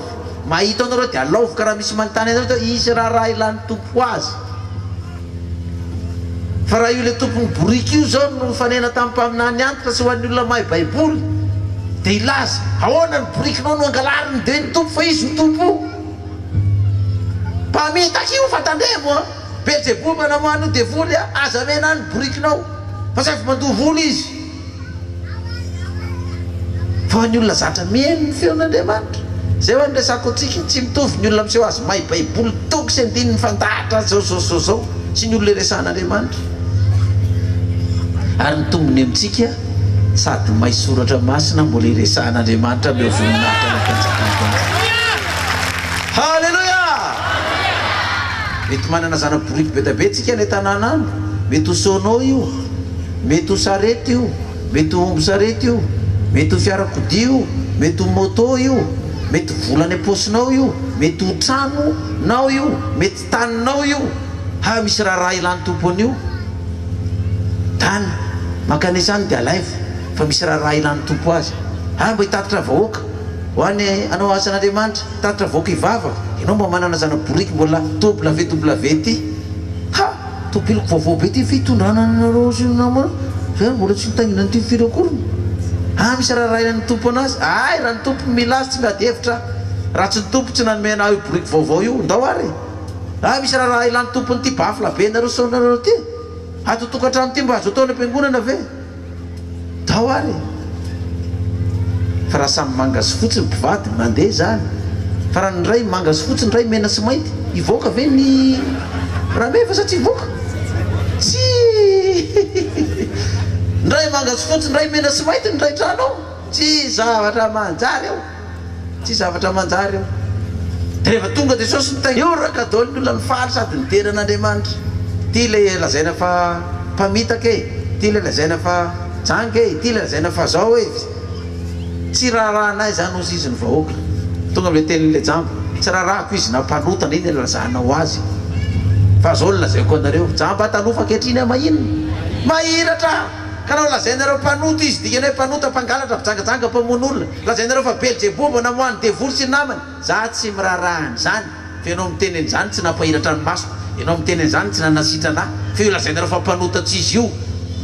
Mahita ao nareo dia alaovy ka raha misy manontany anareo dia hisy raharaha ilan'ny Tompo azy. Fa raha io ilay tompon'ny boriky io izao no nifanena tamin'ny mpaminany antitra sy ho an'ny olona mahay baiboly dia hilaza, ahoana ny borikinao no angalariny dia ny tompo fa izy no tompo mpamitaka io fa tandremo a! Belzeboba namoahan'io devoly a! Aza amena any ny borikinao fa saivo mandoa vola izy. Fa ny olona zatra mihaino ny feon'Andriamanitra. Izay hoa ny resako antsika, tsy mitovy ny olona miseho azy mahay baiboly toko sy andininy fandahatra zao zao zao zao sy ny olona iresahan'Andriamanitra. Ary ny tombony amintsika sady mahay soratra masina mbola iresahan'Andriamanitra omeo voninahitra ilay mpanjakan'ny mpanjaka. Haleloia! Mety manana zana-boriky be dia be tsika any an-tanàna any, mety ho sono io. Mety ho sarety io, mety ho omby sarety io, mety ho fiarakodia io, mety ho moto io, mety vola any am-paosinao io, mety ho trano nao io, mety taninao io, ha misy raharaha ilan'ny Tompo an'io. Tany, mankanesa any dia alaivo fa misy raharaha ilan'ny Tompo azy. Ha mba hitatitra vahoaka ho any hanao asan'Andriamanitra, hitatitra vahoaka hivavaka, ianao mba manana zana-boriky mbola WW ty. Ha! Topiliko vaovao be ty fitondrana anareo sy ny namana zay mbola tsy nitaingina an'ity firy akory ah misy raharahiana ny tompo anazy ay raha ny tompo no mila azy tsy miady hevitra aho raha tsy ny tompo tsy nanome anah io boriky vaovao io ndao ary e ah misy raharaha ilan'ny tompon'ity bafla be nareo saonareo ty ato tokantrano ty mba azo atao any am-piangonana ve Tao ary e! Fa raha samy manga sy fotsy ny mpivady, mandeha izany. Fa raha ny iray manga sy fotsy, ny iray mena sy mainty, hivoaka ve ny rameva sa tsy hivoaka? Tsia! Ny iray manga sy fotsy, ny iray mena sy mainty ny iray trano ao. Tsy zavatra manjary ao. Tsy zavatra manjary io. Dia rehefa tonga Jesosy nitahoraka daholo ny olona nifaly sady nidera an'Andriamanitra. Ity ilay lazaina fa mpamitaka e, ity ilay lazaina fa janga e, ity ilay lazaina fa zao e. Tsy raharahanay izany hozy izy ny vahoaka. Tonga amin'ilay tenin'ilay jamba, tsy raharahako izy na mpanota na inona ilazanao azy. Fa zao no lazaiko anareo, jamba taloha fa ankehitriny aho mahinona? Mahiratra! Ka raha lazainareo mpanota izy, dikany hoe mpanota, mpangalatra, mpijangajanga, mpamono olona. Lazainareo fa Belzeboba namoahan'ny devoly sy ny namany. Za tsy miraharaha an'izany, fa ianao miteny an'izany tsy nampahiratra ny masoko, ianao miteny an'izany tsy nanasitrana ahy, fa io lazainareo fa mpanota tsy izy io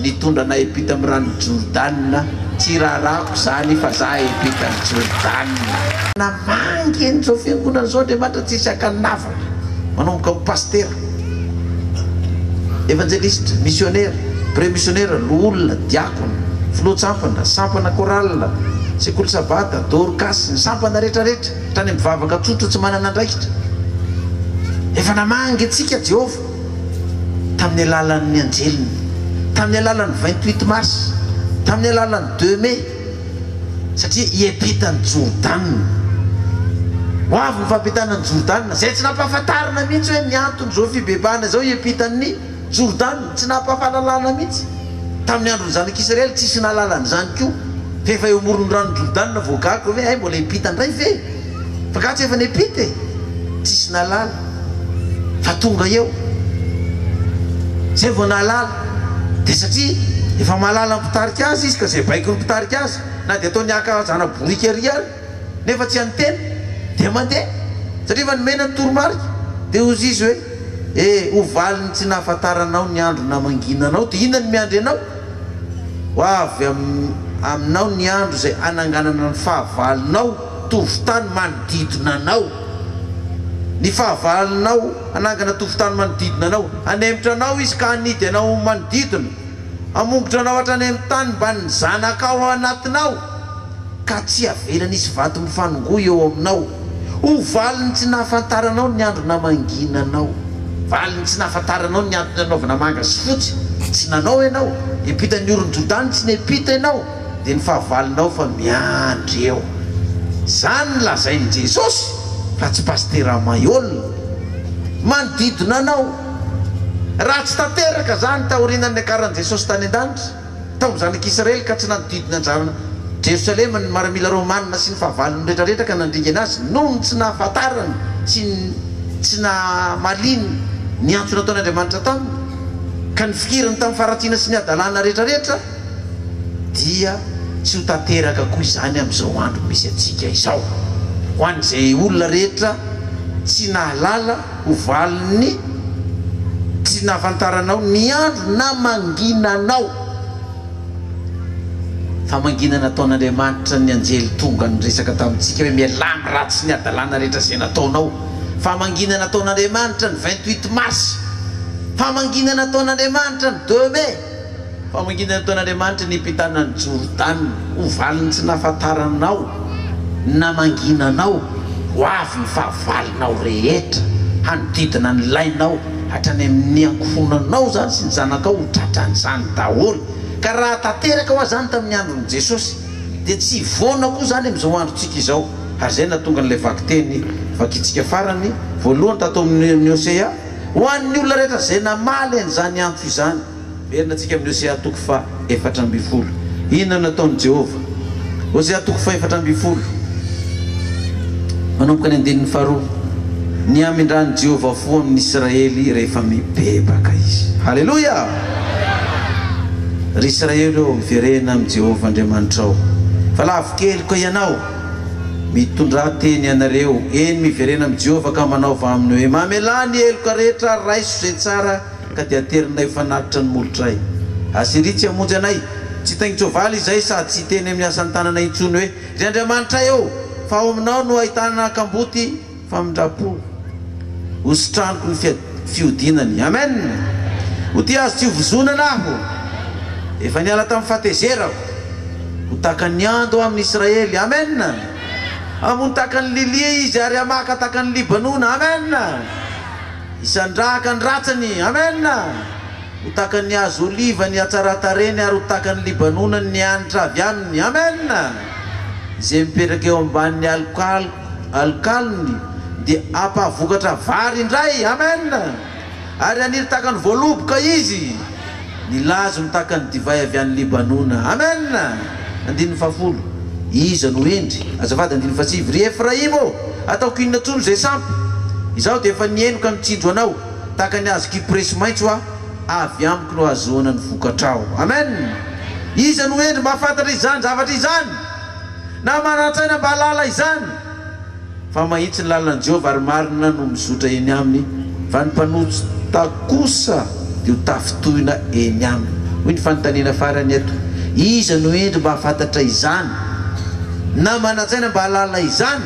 nitondra anay hiampita amin'ny ranon'i Jordana, tsy raharahako izany fa za hiampita an'i Jordana. Namangy an'izao fiangonana izao Andriamanitra tsisy ankanavaka, manomboka amin'ny pasitera. Evanjelistra, misionera, pre-misionera, loholona, diakona, filohan-tsampana, sampana chorale, sekoly sabata, dorcas, ny sampana rehetrarehetra, hatrany amin'ny mpivavaka tsotra tsy manana andraikitra. Efa namangy antsika Jehovah tamin'ny alalan'ny anjeliny, tamin'ny alalan'ny 28 mars, tamin'ny alalan'ny 2 mai. Satria hiampita an'i Jordana. Ho avy ny fampitana an'i Jordana, izay tsy nampahafantarina mihitsy hoe ny anton'izao fibebahana izao hiampita an'i Jordana. Tsy nampahafalalana mihitsy. Tamin'ny andron'ny zanak'Israely, tsisy nahalala an'izany koa. Fa efa eo amoron'ny ranon'i Jordana vao gaga hoe hay mbola hiampita indray ve? Fa angaha tsy efa niampita e? Tsisy nahalala. Fa tonga eo. Zay vao nahalala. Dia satria efa mahalala ny mpitarika azy izy ka izay baikon'ny mpitarika azy na dia ataony haka zana-boriky ery ary nefa tsy an'ny tena dia mandeha satria efa nomena ny toromarika. Dia hozy izy hoe, E, ho valin'ny tsy nahafantaranao ny andro namanginanao dia inona no miandry anao? Ho avy aminao ny andro izay hananganana ny fahavalonao tovon-tany manodidina anao. Ny fahavalonao hanangana tovon-tany manodidina anao. Hanemitra anao izy ka hanidy anao manodidina. Hamongotra anao hatrany amin'ny tany mbanin'ny zanakao ao anatinao, ka tsy havelany hisy vato mifanongoa eo aminao. Ho valin'ny tsy nahafantaranao ny andro namanginanao. Valin'ny tsy nahafantaranao ny antony nanaovana manga sy fotsy, tsy nanao ianao. Niampita ny oron'i Jordany, tsy niampita ianao. Dia ny fahavalonao fa miandry eo. Izany no lazain'i Jesosy fa tsy Pasitera Maihol. Manodidina anao. Raha tsy tanteraka izany taorianan'ny niakaran'i Jesosy tany an-danitra, tao amin'ny zanak'Israely ka tsy nanodidina an'i Jerosalema ny maramila romanina sy ny fahavalony rehetrarehetra ka nandringana azy noho ny tsy nahafantarany sy ny tsy nahamaliany ny antso nataon'Andriamanitra taminy ka nifikirany tamin'ny faharatsiana sy ny hadalana rehetrarehetra dia tsy ho tanteraka koa izany amin'izao andro misy antsika izao. Ho an'izay olona rehetra tsy nahalala ho valin'ny tsy nahafantaranao ny andro namanginanao. Famangiana nataon'Andriamanitra ny anjely tonga niresaka tamintsika hoe mialà amin'ny ratsy sy ny hadalana rehetra izay nataonao. Famangiana nataon'Andriamanitra ny 28 mars. Famangiana nataon'Andriamanitra ny 2 mai. Famangiana nataon'Andriamanitra ny hiampitana an'i Jordana ho valin'ny tsy nahafantaranao ny namanginanao. Ho avy ny fahavalonao rehetra hanodidina ny lainao hatrany amin'ny ankohonanao izany sy ny zanakao ho tratran'izany daholo. Ka raha tanteraka hoa izany tamin'ny andron'i Jesosy dia tsy hivoana koa izany amin'izao androntsika izao. Ary izay no nahatonga an'ilay vakiteny vakintsika farany voalohany tato amin'ny Hosea ho an'ny olona rehetra izay namaly an'izany antso izany. Miverina antsika amin'ny Hosea toko faha 14. Inona no nataon'i Jehovah? Hosea toko faha 14, manomboka ny andininy faharoa. Ny hamindran'i Jehovah fo amin'ny Israely rehefa mibebaka izy. Haleloia! Ry Israely ô, miverena amin'i Jehovah Andriamanitrao, fa lavo-keloka ianao. Mitondrà teny ianareo, eny, miverena amin'i Jehovah ka manaova aminy hoe, Mamelà ny heloka rehetra ary raiso izay tsara. Ka dia aterinay ho fanatitra ny molotray. Asyria tsy hamonjy anay. Tsy hitaingin-tsoavaly izahay sady tsy hiteny amin'ny asan'ny tananay intsony hoe, Ry Andriamanitray ô, fa ao aminao no ahitana kamboty famindram-po. Hositraniko ny fihodinany. Amen! Ho tia azy tsy ho vozonana aho. Efa niala tamin'ny fahatezerako. Ho tahaka ny ando aho amin'i Israely. Amen! Hamono tahaka ny lilia izy ary hamaka tahaka ny Libanona. Amen! Hisandrahaka ny ratsany. Amen! Ho tahaka ny hazo oliva ny hatsaran-tarehiny ary ho tahaka ny Libanona ny hanitra avy aminy. Amen! Izay mipetraka eo ambanin'ny alokalony dia hampahavokatra vary indray. Amen! Ary haniry tahaka ny voaloboka izy. Ny lazony tahaka ny divay avy any Libanona. Amen! Andininy fahafolo. Iza no hendry? Azafady, andininy fahasivy. Ry Efraima ô, ataoko inona intsony izay sampy? Izaho dia efa nihaino ka nitsinjo anao, tahaka ny hazo kypresy maitso aho, avy amiko no hahazoana ny vokatrao. Amen! Iza no hendry mba hahafantatra izany zavatra izany? Na manan-tsaina mba hahalala izany? Fa mahitsy ny lalan'i Jehovah ary marina no mizotra eny aminy, fa ny mpanota kosa dia ho tafintohina eny aminy. Hoy ny fanontaniana farany eto, Iza no hendry mba hahafantatra izany, na manan-tsaina mba hahalala izany?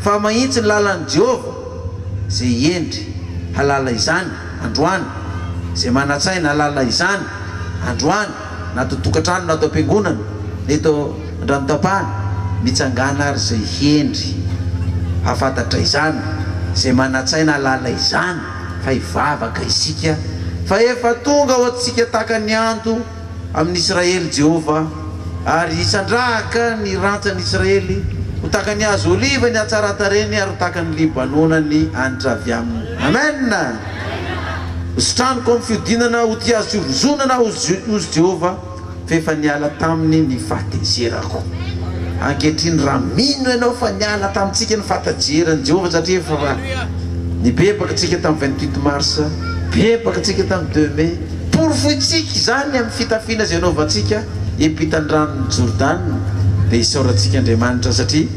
Fa mahitsy ny lalan'i Jehovah, izay hendry hahalala izany androany, izay manan-tsaina hahalala izany androany. Na ato an-tokantrano na ato am-piangonana, na eto Andranotapahana, mitsangàna ary izay hendry hahafantatra izany, izay manan-tsaina hahalala izany, fa hivavaka isika, fa efa tonga ho antsika tahaka ny ando amin'i Israely Jehovah, ary hisandrahaka ny rantsan'i Israely, ho tahaka ny hazo oliva ny hatsaran-tarehiny, ary ho tahaka ny Libanona ny hanitra avy aminy. Amen! Hositraniko amin'ny fihodinana ho tia azy sy ho vozonana aho, hozy Jehovah, fa efa niala taminy ny fahatezerako. Ankehitriny, raha mino ianao fa niala tamintsika ny fahatezeran'i Jehovah, satria efa nibebaka isika tamin'ny 28 mars, bebaka isika tamin'ny 2 mai, Porofointsika izany amin'ny fitafiana izay anaovantsika hiampitan'ny ranon'i Jordana, dia isaorantsika Andriamanitra satria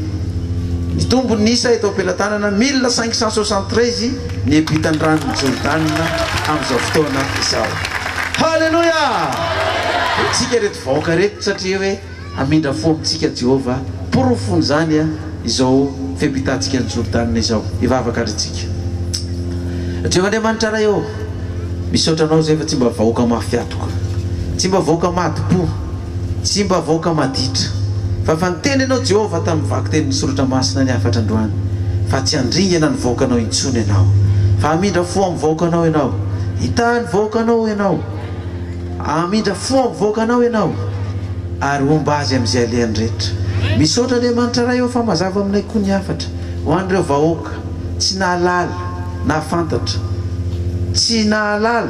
nitombo ny isa eto am-pelatanana, 1573 ny hiampitan'ny ranon'i Jordana amin'izao fotoana izao. Haleloia! Dia tsika ireto vahoaka ireto satria hoe hamindra fo amintsika Jehovah, porofon'izany izao fiampitantsika an'i Jordana izao. Hivavaka àry isika. Jehovah Andriamanitra Ray ô, misaotra Anao izay fa tsy mba vahoaka mafy hatoka, tsy mba vahoaka madi-po, tsy mba vahoaka maditra, fa efa niteny Ianao Jehovah tamin'ny vakitenin'ny Soratra Masina ny hafatra androany, fa tsy handringana ny vahoakanao intsony Ianao, fa hamindra fo amin'ny vahoakanao Ianao, hitaha ny vahoakanao Ianao. Hamindra fo amin'ny vahoakanao Ianao, ary homba azy amin'izay alehany rehetra. Misaotra Andriamanitra Ray ô fa mazava aminay koa ny hafatra ho an'ireo vahoaka tsy nahalala nahafantatra, tsy nahalala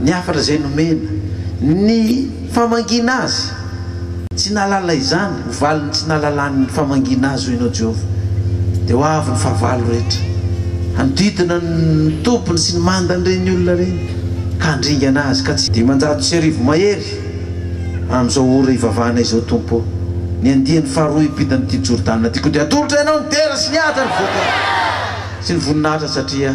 ny hafatra izay nomena, ny famangiana azy, tsy nahalala izany, ho valin'ny tsy nahalalany ny famangiana azy hoy Ianao Jehovah, dia ho avy ny fahavalo rehetra, hanodidina ny tobiny sy ny mandan'ireny olona ireny, ka handringana azy, ka tsy. 1500 mahery amin'izao ora ivavahana izao, Tompo ô, ny andiany faharoa hiampitan'ity Jordana ity, koa dia atolotra Ianao ny dera sy ny haja, ny voka sy ny voninahitra, satria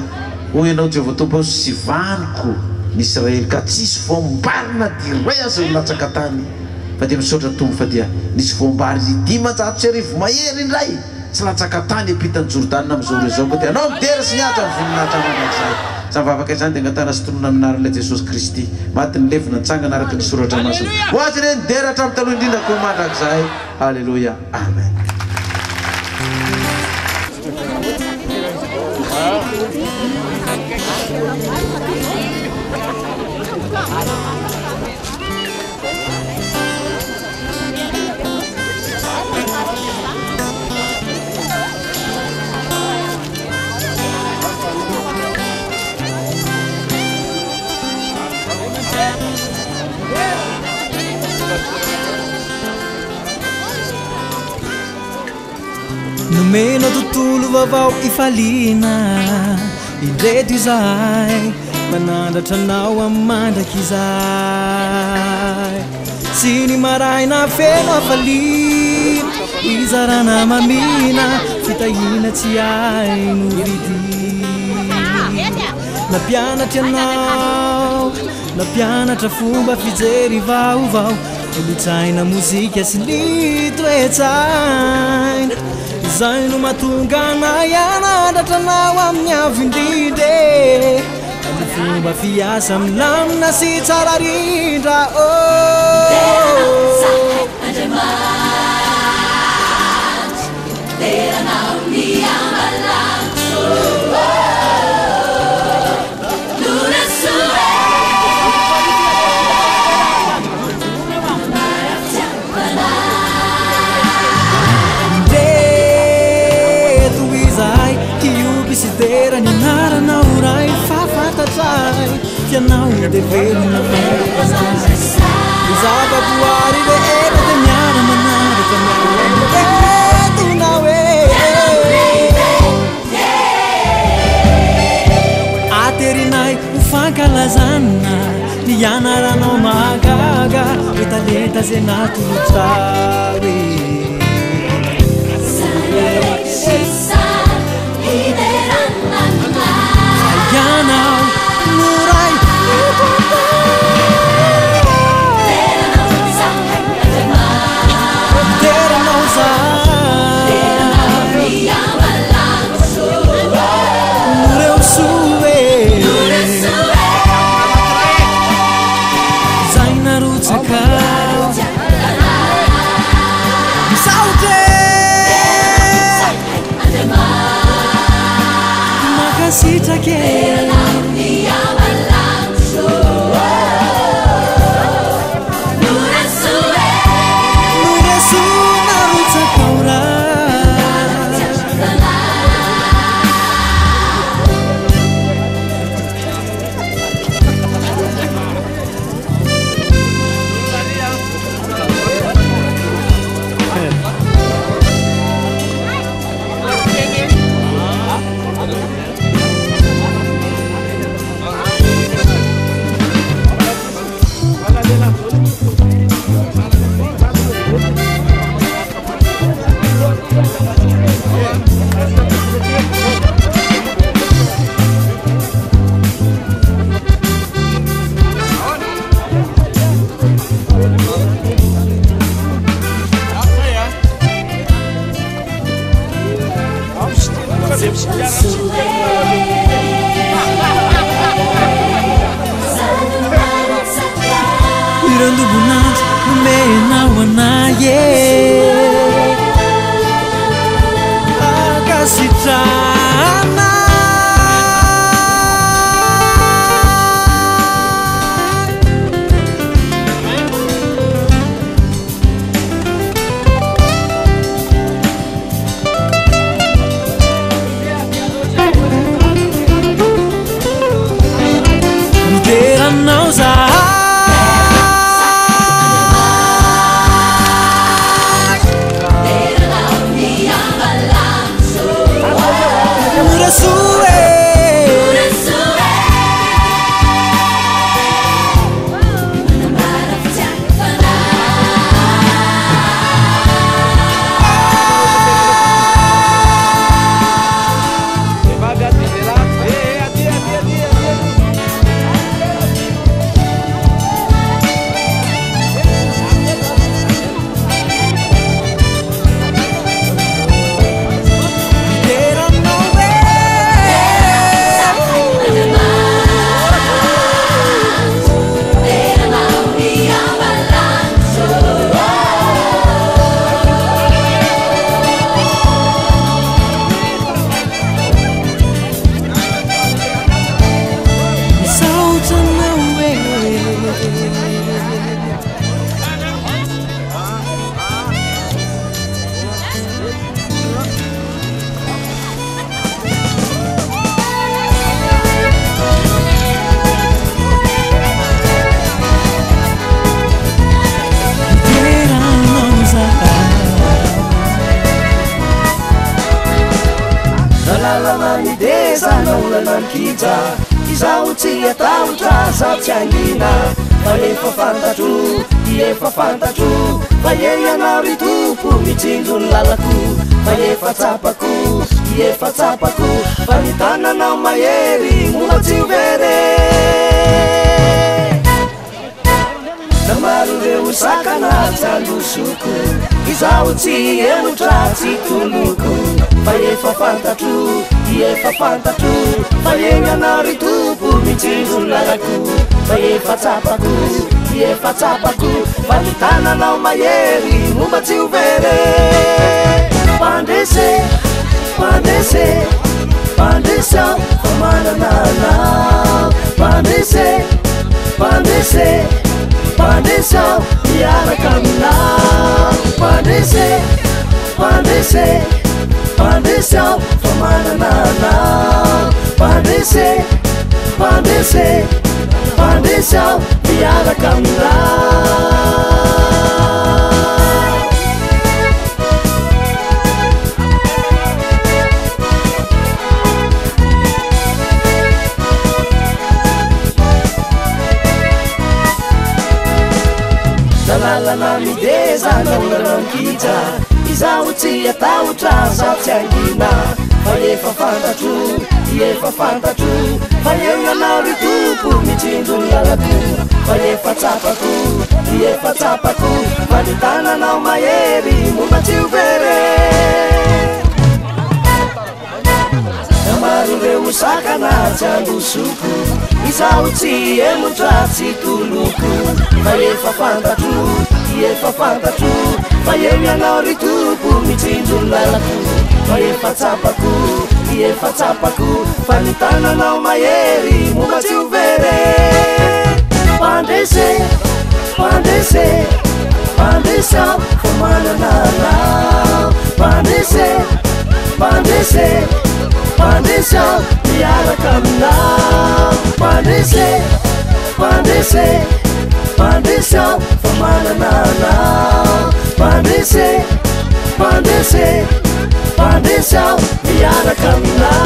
hoy Ianao Jehovah Tompo ô, Sivaniko ny Israely, ka tsy hisy voam-bary na dia iray aza ho latsaka tany, fa dia misaotra Tompo fa dia nisy voam-bary 1500 mahery indray tsy latsaka tany ampitan'i Jordana amin'izao ora izao, koa dia Anao ny dera sy ny haja ny voninahitra mandrakizay. Izany vavaka izany dia angatahana sy tononina amin'ny anaran'ilay Jesosy Kristy, maty nilevina, nitsangana araka ny Soratra Masina. Ho Azy anie ny dera hatramin'ny taloha indrindra koa mandrakizay. Haleloia. Amen. Nomenao tontolo vaovao ifaliana Indreto izahay manandratra anao amin'ny mandrakizay Sy ny maraina feno hafaliana Hizarana mamina fitahiana tsy hay novidiana Nampianatra ianao Nampianatra fomba fijery vaovao Kolontsaina, mozika sy ny toe-tsaina Izay no mahatonga anay hanandratra anao amin'ny avo indrindra e Amin'ny fomba fiasa milamina sy tsara rindra oh Dera anao zahay Andriamanitra Dera anao ny ambalanitro oh Indreto izahay hioby sy dera ny anaranao Ray fa fantatray f'ianao dia velona mandrakizay. Ny zavaboary rehetra dia miara-manaraka anao Indreto nawe. Aterinay ho fankalazana ny anaranao mahagaga, ny talenta izay natolotrao e. Fa ianao no Ray eto an-tany. Dera anao izahay. Nomenao anay e. Ankasitrahana. Midera anao zahay. Mora soa e. Midera anao e. Misaotra anao e. Midera anao zahay. Na lalana mideza na olana mikija, izaho tsy atahotra, za tsy hangina. Fa efa fantatro, efa fantatro, fa eo ianao ry Tompo mitsinjo ny lalako. Fa efa tsapako, efa tsapako, fa ny tananao mahery momba tsy ho very. Na maro ireo sakana tsy handosoko, izaho tsy hemotra, tsy toloko. Fa efa fantatro, efa fantatro, fa eo ianao ry Tompo mitsinjo ny lalako. Fa efa tsapako, efa tsapako, fa ny tananao mahery momba tsy ho very. Mpandresy, mpandresy, mpandresy aho fa manana anao. Mpandresy, mpandresy, mpandresy aho miaraka aminao. Mpandresy, mpandresy, mpandresy aho fa manana anao. Mpandresy, mpandresy, mpandresy aho miaraka aminao. Na lalana mideza na olana mikija, izaho tsy atahotra, za tsy hangina. Fa efa fantatro, efa fantatro, fa eo ianao ry Tompo mitsinjo ny lalako. Fa efa tsapako, efa tsapako, fa ny tananao mahery momba tsy ho very. Na maro ireo sakana tsy handosoko, izaho tsy hemotra, tsy toloko. Fa efa fantatro, efa fantatro, fa eo ianao ry Tompo mitsinjo ny lalako. Fa efa tsapako, efa tsapako, fa ny tananao mahery momba tsy ho very. Mpandresy, mpandresy, mpandresy aho fa manana anao. Mpandresy, mpandresy, mpandresy aho miaraka aminao. Mpandresy, mpandresy, mpandresy aho fa manana anao. Mpandresy, mpandresy, mpandresy aho miaraka aminao.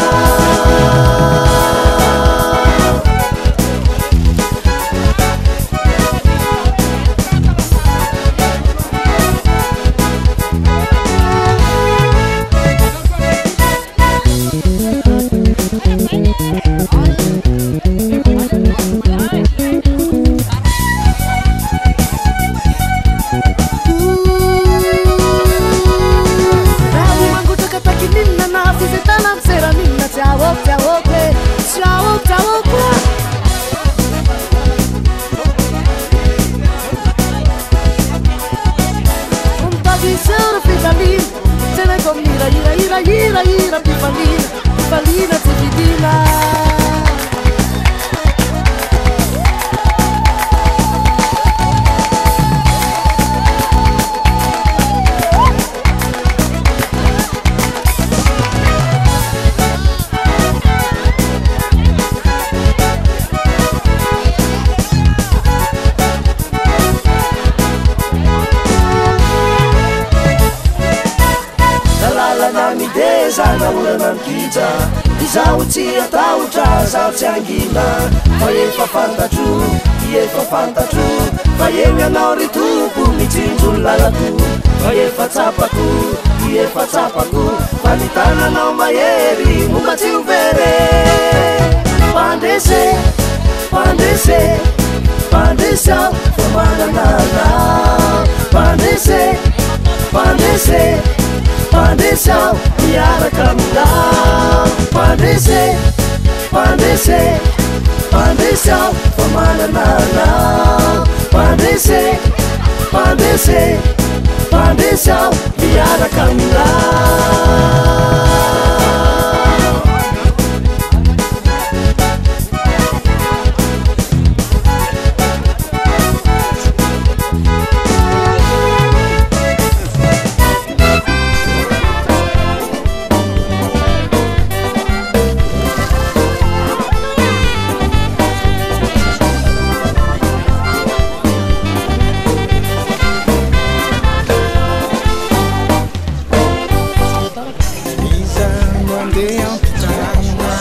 Raha mangotraka takin'iny. Andao mihirahira hirahira hiram-pifaliana Fifaliana tsy vidiana. Na lalana mideza na orana mikija, izaho tsy hatahotra, zaho tsy hangina, fa efa fantatro, efa fantatro, fa eo ianao ry Tompo mitsinjo ny lalako, fa efa tsapako, efa tsapako, fa ny tananao mahery momba tsy ho very. Mpandresy, mpandresy, mpandresy aho fa manana anao. Mpandresy, mpandresy, mpandresy aho miaraka aminao. Mpandresy, mpandresy, mpandresy aho fa manana anao. Mpandresy, mpandresy, mpandresy aho miaraka aminao. Iza no andeha ampitahina?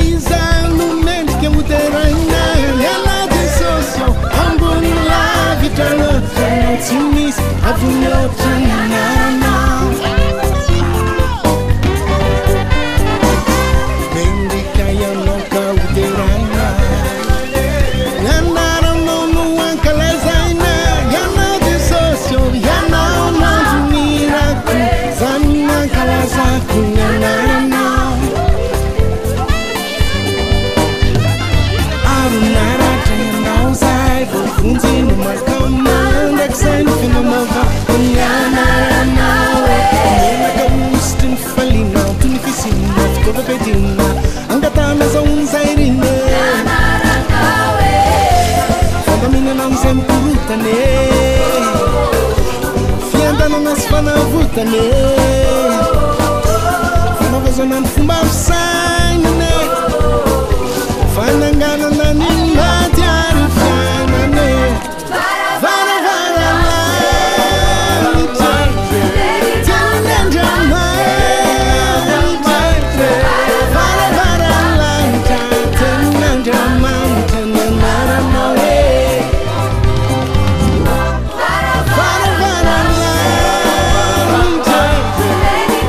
Iza no mendrika hoderaina? Ialahy Jesosy ô, ambony lavitra loatra ianao, tsy misy avo mihoatra ny anaranao. Mendrika ianao ka hoderaina. Ny anaranao no ankalazaina. Ianao Jesosy ô, ianao no andronirako, zany no ankalazako ny anaranao. Ary naratra ianao zay voavonjy no mankao mandrakizay ny fiainam-baovao ny anaranao e. Menaka hosotry ny fifaliana, toy ny fisiana fitaovam-piadiana, angatahana azahoan'izay rina e. Fandaminana amin'izay mikorotana e. Fiadanana sy fanavotana e. Fanavaozana ny fomba fisainana e. Fananganana ny maty ary fiainana e. Varavara lanitra, tenin'Andriamanitra. Varavara lanitra, tenin'Andriamanitra ny anaranao e. Varavara lanitra,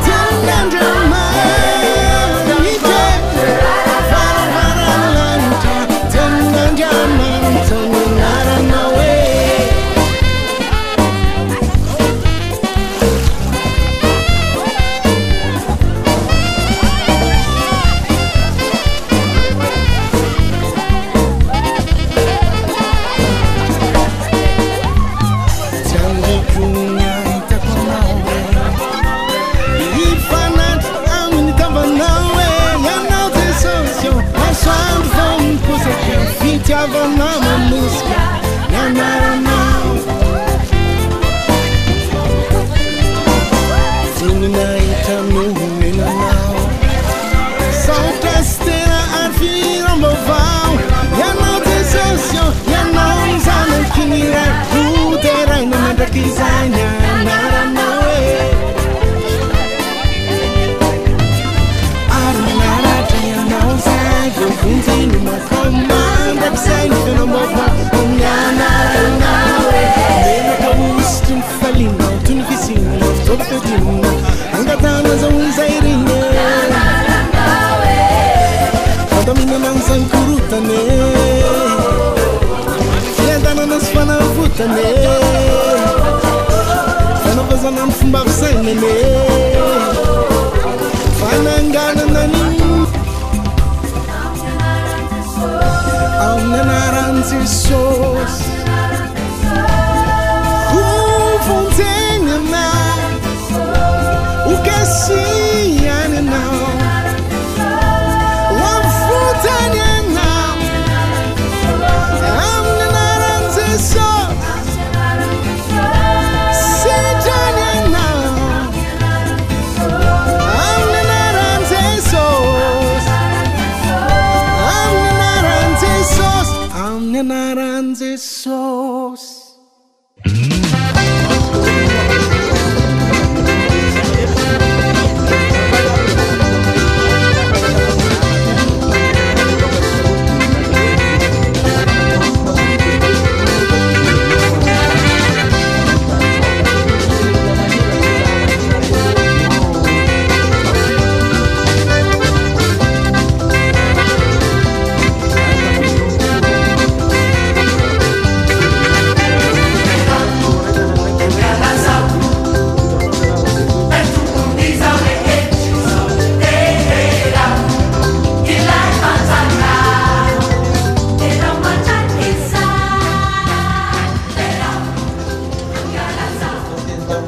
tenin'Andriamanitra. Varavara lanitra, tenin'Andriamanitra ny anaranao e. Tsy andriko ny ahitako anao e. Hifanandrina amin'ny tavanao e. Ianao Jesosy ô, masoandro vao miposaka, fitiavana manosika ny anaranao. Voninahitra no omena anao. Saotra sy tena ary fihiram-baovao. Ianao Jesosy ô, ianao ny zanaky ny Ray, hoderaina mandrakizay ny anaranao e. Ary naratra ianao zay voavonjy no mankao mandrakizay ny fiainam-baovao ny anaranao e. Menaka hosotry ny fifalianao, toy ny fisianao fitaovam-piadiana, angatahana azahoan'izay rina e. Fandaminana an'izay mikorotana e. Fiadanana sy fanavotana e. Fanavaozana ny fomba fisainana e. Fananganana ny amin'ny anaran'i Jesosy. Ho vonjeny anay.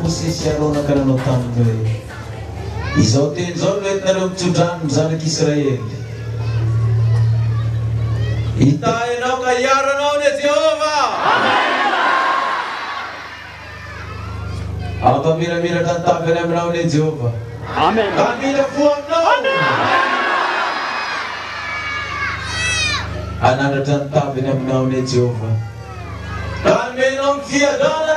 Mosesy sy Arona ka nanao taminy hoe, Izao teny izao no entinareo mitsodrano ny zanak'Israely, Hitahy anao ka hiaro anao anie Jehovah! Hampamiramiratra ny tavany aminao anie Jehovah, ka hamindra fo aminao! Hanandratra ny tavany aminao anie Jehovah, ka hanome anao ny fiadanany!